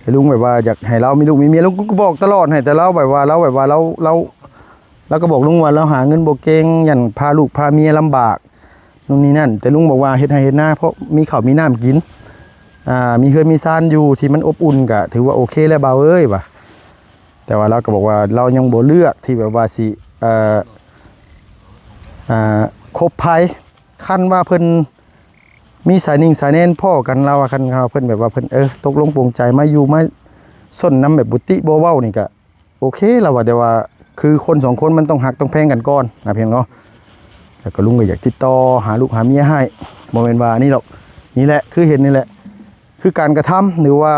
ແຕ່ລຸງແບບວ່າຢາກໃຫ້ລາວມີລູກມີເມຍ ລຸງກໍບອກຕະຫຼອດໃຫ້ ແຕ່ລາວແບບວ່າ ລາວແບບວ່າ ລາວ ລາວ ລາວກໍບອກລຸງວ່າ ລາວຫາເງິນບໍ່ເກັ່ງ ຢ້ານພາລູກພາເມຍລຳບາກ ໂນ່ນນີ້ນັ້ນ. ແຕ່ລຸງບອກວ່າເຮັດໄຮ່ເຮັດນາ ເພາະມີເຂົ້າມີນ້ຳກິນ ອ່າ ມີເຮືອນມີຊານຢູ່ທີ່ມັນອົບອຸ່ນ ກໍຖືວ່າໂອເຄແລ້ວບ່າວເອີຍວ່າ. ແຕ່ວ່າລາວກໍບອກວ່າລາວຍັງບໍ່ເລືອກທີ່ແບບວ່າຊິ ເອີ ເອີ ຄົບໃຜ ຄັນວ່າເພິ່ນມີສາຍນິ່ງສາຍແນນພໍ້ກັນ ລາວວ່າ ຄັນເພິ່ນແບບວ່າເພິ່ນ ເອີ ຕົກລົງປົງໃຈມາຢູ່ມາສົນນຳແບບບໍ່ຕິບໍ່ເວົ້ານີ້ກະໂອເຄ ລາວວ່າ. ແຕ່ວ່າຄືຄົນສອງຄົນມັນຕ້ອງຮັກຕ້ອງແພງກັນກ່ອນນະ ພີ່ນ້ອງເນາະ. ແລ້ວກໍລຸງກໍຢາກຕິດຕໍ່ຫາລູກຫາເມຍໃຫ້ ບໍ່ແມ່ນວ່ານີ້ດອກ. ນີ້ແຫຼະ ຄືເຫັນນີ້ແຫຼະ ຄືການກະທຳ ຫຼືວ່າ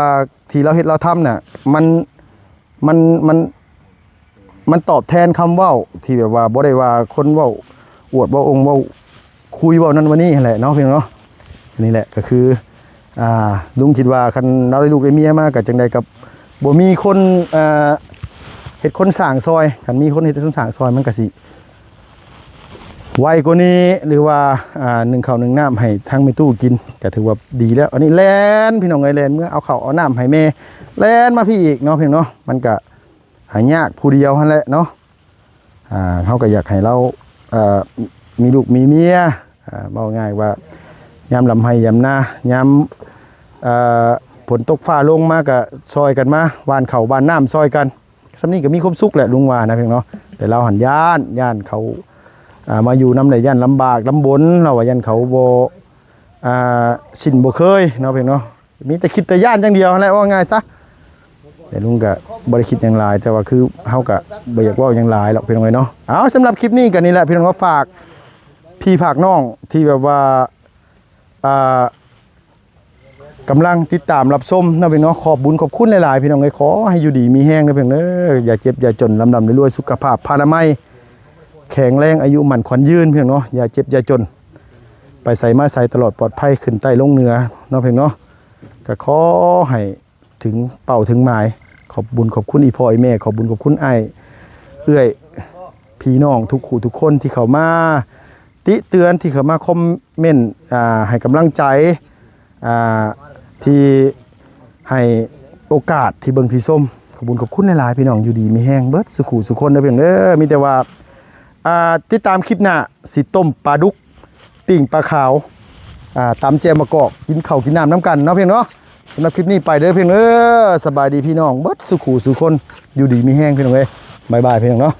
ທີ່ລາວເຮັດລາວທຳນະ ມັນ ມັນ ມັນ ມັນຕອບແທນຄຳເວົ້າທີ່ແບບວ່າບໍ່ໄດ້ວ່າຄົນເວົ້າອວດເວົ້າອົ່ງເວົ້າຄຸຍເວົ້ານັ້ນເວົ້ານີ້ຫັ້ນແຫຼະເນາະ ພີ່ນ້ອງເນາະ. ອັນນີ້ແຫຼະກໍຄື ອ່າ ລຸງຄິດວ່າຄັນລາວໄດ້ລູກໄດ້ເມຍມາກໍຈັ່ງໃດກໍບໍ່ມີຄົນ ອ່າ ເຮັດຄົນສ້າງຊ່ອຍ. ຄັນມີຄົນເຮັດຄົນສ້າງຊ່ອຍ ມັນກໍຊິໄວກວ່ານີ້ ຫຼືວ່າ ອ່າ ໜຶ້ງເຂົ້າໜຶ້ງນ້ຳໃຫ້ທາງແມ່ຕູ້ກິນ ກໍຖືວ່າດີແລ້ວ. ອັນນີ້ແລ່ນ ພີ່ນ້ອງເອີຍ ແລ່ນເມືອເອົາເຂົ້າເອົານ້ຳໃຫ້ແມ່ ແລ່ນມາພີ້ອີກເນາະ ພີ່ນ້ອງເນາະ. ມັນກໍ ຫາຍາກຜູ້ດຽວຫັ້ນແຫຼະເນາະ. ອ່າ ເຮົາກໍຢາກໃຫ້ລາວ ເອີ ມີລູກມີເມຍ ອ່າ ເວົ້າງ່າຍວ່າ ຍາມລຳໄຮ່ຍາມນາ ຍາມ ເອີ ຝົນຕົກຟ້າລົງມາກໍຊ່ອຍກັນມາຫວ່ານເຂົ້າຫວ່ານນ້ຳຊ່ອຍກັນ. ສ່ຳນີ້ກໍມີຄວາມສຸກແຫຼະ ລຸງວ່ານະ ພີ່ນ້ອງເນາະ. ແຕ່ລາວຫັ້ນຢ້ານ ຢ້ານເຂົາ ອ່າ ມາຢູ່ນຳແລ້ວຢ້ານລຳບາກລຳບົນ ລາວວ່າຢ້ານເຂົາບໍ່ ອ່າ ຊິນບໍ່ເຄີຍເນາະ ພີ່ນ້ອງເນາະ. ມີແຕ່ຄິດແຕ່ຢ້ານຢ່າງດຽວຫັ້ນແຫຼະ ເວົ້າງ່າຍຊະ. ແຕ່ລຸງກະບໍ່ໄດ້ຄິດຫຍັງຫຼາຍ ແຕ່ວ່າຄືເຮົາກະບໍ່ຢາກເວົ້າຫຍັງຫຼາຍດອກ ພີ່ນ້ອງເອີຍເນາະ. ເອົາ ສຳລັບຄລິບນີ້ກະນີ້ແຫຼະ ພີ່ນ້ອງ ມາຝາກພີ່ຝາກນ້ອງທີ່ແບບວ່າ ອ່າ ກຳລັງຕິດຕາມຮັບຊົມເນາະ ພີ່ນ້ອງເນາະ. ຂອບບຸນຂອບຄຸນຫຼາຍໆ ພີ່ນ້ອງເອີຍ. ຂໍໃຫ້ຢູ່ດີມີແຮງເດີ ພີ່ນ້ອງເດີ. ຢ່າເຈັບຢ່າຈົນ ລຳໆລວຍໆ ສຸຂະພາບພາລະໄມແຂງແຮງ ອາຍຸໝັ້ນຂວັນຍືນ ພີ່ນ້ອງເນາະ. ຢ່າເຈັບຢ່າຈົນ ໄປໃສມາໃສຕະຫຼອດປອດໄພ ຂຶ້ນໃຕ້ລົງເໜືອເນາະ ພີ່ນ້ອງເນາະ. ກໍຂໍໃຫ້ ເຖິງເປົ້າເຖິງໝາຍ. ຂອບບຸນຂອບຄຸນອີ່ພໍ່ອີ່ແມ່ ຂອບບຸນຂອບຄຸນອ້າຍເອື້ອຍພີ່ນ້ອງທຸກຜູ້ທຸກຄົນທີ່ເຂົ້າມາຕິເຕືອນ ທີ່ເຂົ້າມາຄອມເມັນ ອ່າ ໃຫ້ກຳລັງໃຈ ອ່າ ທີ່ໃຫ້ໂອກາດທີ່ເບິ່ງທີ່ຊົມ. ຂອບບຸນຂອບຄຸນຫຼາຍໆ ພີ່ນ້ອງ ຢູ່ດີມີແຮງເບິດສູ່ຜູ້ສູ່ຄົນເດີ ພີ່ນ້ອງເດີ. ມີແຕ່ວ່າ ອ່າ ຕິດຕາມຄລິບໜ້າ ຊິຕົ້ມປາດຸກ ປີ້ງປາຂາວ ອ່າ ຕຳແຈ່ວມະກອກ ກິນເຂົ້າກິນນ້ຳນຳກັນເນາະ ພີ່ນ້ອງເນາະ. ສຳລັບຄລິບນີ້ໄປເດີ ພີ່ນ້ອງເດີ. ສະບາຍດີພີ່ນ້ອງເບິດສູ່ຜູ້ສູ່ຄົນ ຢູ່ດີມີແຮງ ພີ່ນ້ອງເອີຍ. ບາຍບາຍ ພີ່ນ້ອງເນາະ.